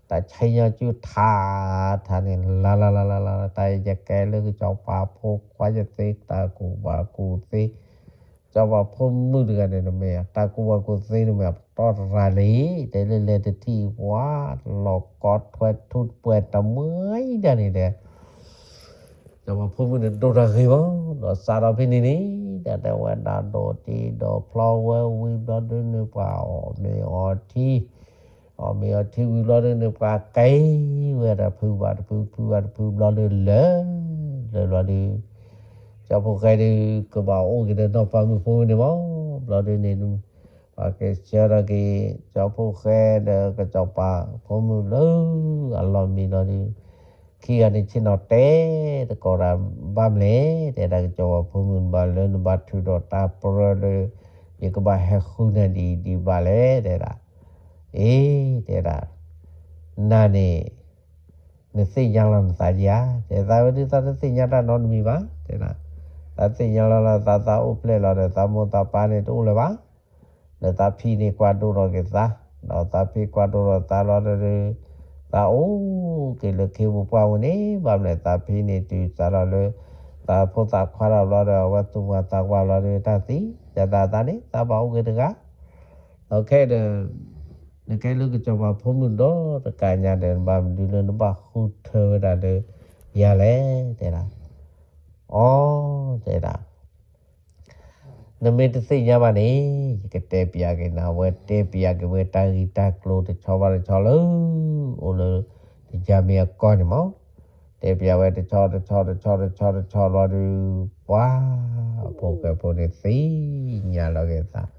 တၢ်ဆဲးညီစုထးထးန့ၣ် လၢလၢလၢလၢလၢ တၢ်ယကဲလၢကစီၤပၤဖိခွါယသ့ တၢ်ကူၣ်ဘၣ်ကူၣ်သ့ ကစီၤပၤဖိမုၣ်တဂၤန့ၣ် နမ့ၢ်တၢ်ကူၣ်ဘၣ်ကူၣ်သ့ နမ့ၢ်အပတီၢ်တရၤလံ, တဲလၢလဲၤတထံၣ်ပှၤ လီၤကီထွဲထူတပှဲၤတမှဲဒၣ်န့ၣ်ဒီး စီၤပၤဖိမုၣ်န့ၣ်ဒိၣ်တၢ်ဂ့ၤမး, ဒီးစးထီၣ်ဖဲန့ၣ်န့ၣ် တၢ်တဲဝဲဒၣ်ဒီးတ့ဒီးဖျီဝဲဝံၤဘျီဒုန့ၣ် ပှၤအီၣ်မ့ၤအီထံ, အီၣ်မ့ၤအီထံဝံၤဘျီဒုန့ၣ် ပှၤကဲဝဲဒၣ်ဖုဘၣ်တဖု ဖုဘၣ်တဖုဘျီဒုလၢာ်, လၢာ်ဘျီဒု ကၠီဖိဃဲဒု ကဘၣ်အိၣ်က့ၤဒီးနီၢ်ပၤမုၣ်ဖိန့ၣ်မး, ဘျီဒုန့ၣ် ပှၤကဆှၢထီၣ်က့ၤ ကၠီဖိဃဲဒီးကစီၤပၤဖိမုၣ်လၢအလီၢ်မံဘျီဒု ခံဂၤန့ၣ်ဆ့ၣ်နီၤတဲသကိးတၢ်ဘၣ်မလဲၣ်, တဲဒၣ်ကစီၤပၤဖိမုၣ် နဘၣ်လၢနဘၣ်ထုးထီၣ်တၢ်ပရၢလၢ ယကဘၣ်ဟဲဃုနၤဒ်အံၤဒံးဘၣ်လဲၣ်, တဲဒၣ်, အ့ တဲဒၣ်, နၤန့ၣ် နသ့ၣ်ညါလီၤနသးဧါ, တဲသးဝဲဒုး သးတသ့ၣ်ညါတၢ်နီတမံၤဘၣ်, တဲဒၣ်, သးသ့ၣ်ညါလီၤလၢသး သးအိၣ်ဖျဲၣ်လီၤဒီး သးမိၢ်သးပၢ်န့ၣ်တအိၣ်လၢၤဘၣ် ဒီးသးဖံန့ၣ်ကွၢ်ဒိၣ်ထီၣ်က့ၤသး, ဒီးသးဖံကွၢ်ဒိၣ်ထီၣ်သးလီၤဒီး သးအိၣ်က့ၤလၢခ့ပူၤပှၢ်ပူၤန့ၣ် ဘၣ်မနုၤသးဖံန့ၣ်တုၤစးထီၣ်လၢ သးဖိသၣ်ခွါထီၣ်ဘျီဒီး အဝဲသူၣ်မၤသးကွၢ်ဘျီဒီး တၢ်သံ, ယသးသးန့ၣ် သးဘၣ်အိၣ်က့ၤတဂၤ, ဒီးခဲဒီး နကဲလၢကစီၤပၤဖိမုၣ်ဒီးတကးညါဒီး နဘၣ်မနုၤလၢနဘၣ်ဃုထၢဝဲဒၣ်လၢယၤလဲၣ်, တဲဒၣ်, အီ တဲဒၣ် နမ့ၢ်တသ့ၣ်ညါဘၣ်န့ၣ် ယကတဲပျးက့ၤနၤ, အဝဲတဲပျးက့ၤဝဲတၢ်ဂ့ၢ်တၢ်ကျိၤတဆီဘၣ်တဆီလၢ အိၣ်လၢ တယၤမ့ၢ်အကီၢ်န့ၣ်မး, တဲပျးဝဲတဆီတဆီတဆီတဆီတဆီဘျီဒုး ပှၤ ဖိၣ်ဃဲဖိန့ၣ်သ့ၣ်ညါလီၤက့ၤသး,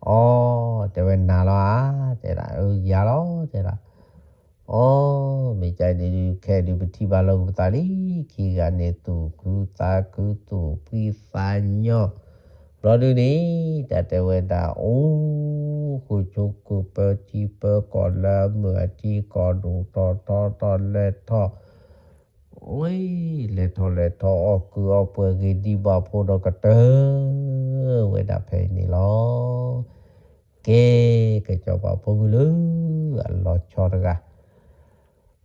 အီ တဲဝဲနၤလီၤဧါ, တဲဒၣ် အၢ ယၤလီၤ တဲဒၣ် အီ မ့ၢ်ကဒုး ခဲဒုးပထံၣ်ဘၣ်လီၤက့ၤပသးလံ, ခံဂၤန့ၣ်သူၣ်ခုသးခုသူၣ်ဖှံသးညီ, ဘျီဒုးန့ၣ် တၢ်တဲဝဲဒၣ် အိၣ် ဃုဆိကပၢထံပၢကီၢ်လၢအမုာ်အထံကီၢ်ဒိၣ်ထီၣ်ထီထီၣ်လဲၤထီၣ် ဝဲ လဲၤထီၣ်လဲၤထီၣ်အီၣ်ကုာ်အီၣ်ပှဲၤဂ့ၤဒံးဘၣ်ဖိဒီးကတၢၢ် ဝဲဒၣ်ဖဲအံၤန့ၣ်လီၤ. ကဲ ကစီၤပၤဖိမုၣ်လၢ အလီၤဆီတဂၤ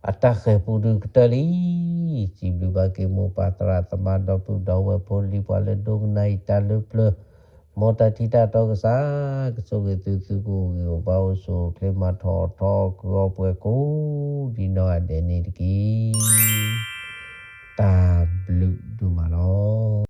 အတၢ်ဃဲၤပူၤဒုးကတၢၢ်လံ, စံးဘျုးဘၣ်က့ၤမိၢ်ပၢ်သရၣ်သမါဒီပုၢ်ဒီဝဲၢ်ဖိလံၤပှၤလၢဒိကနၣ်အံၤတၢ်လၢပျၢၤ, မ်တၢ်ထံတၢ်တီကစၢ် ကဆိၣ်ဂ့ၤသုသုကအိၣ်ဂ့ၤအိၣ်ဘၣ်အိၣ်ဆူၣ်အိၣ်ချ့မၤထီၣ်ထီအီၣ်ကုာ်အီၣ်ပှဲၤကိးဒံးနီၢ်ဂၤဒဲးန့ၣ်တက့ၢ်. တၢ်ဘျုးဒိၣ်မးလီၤ.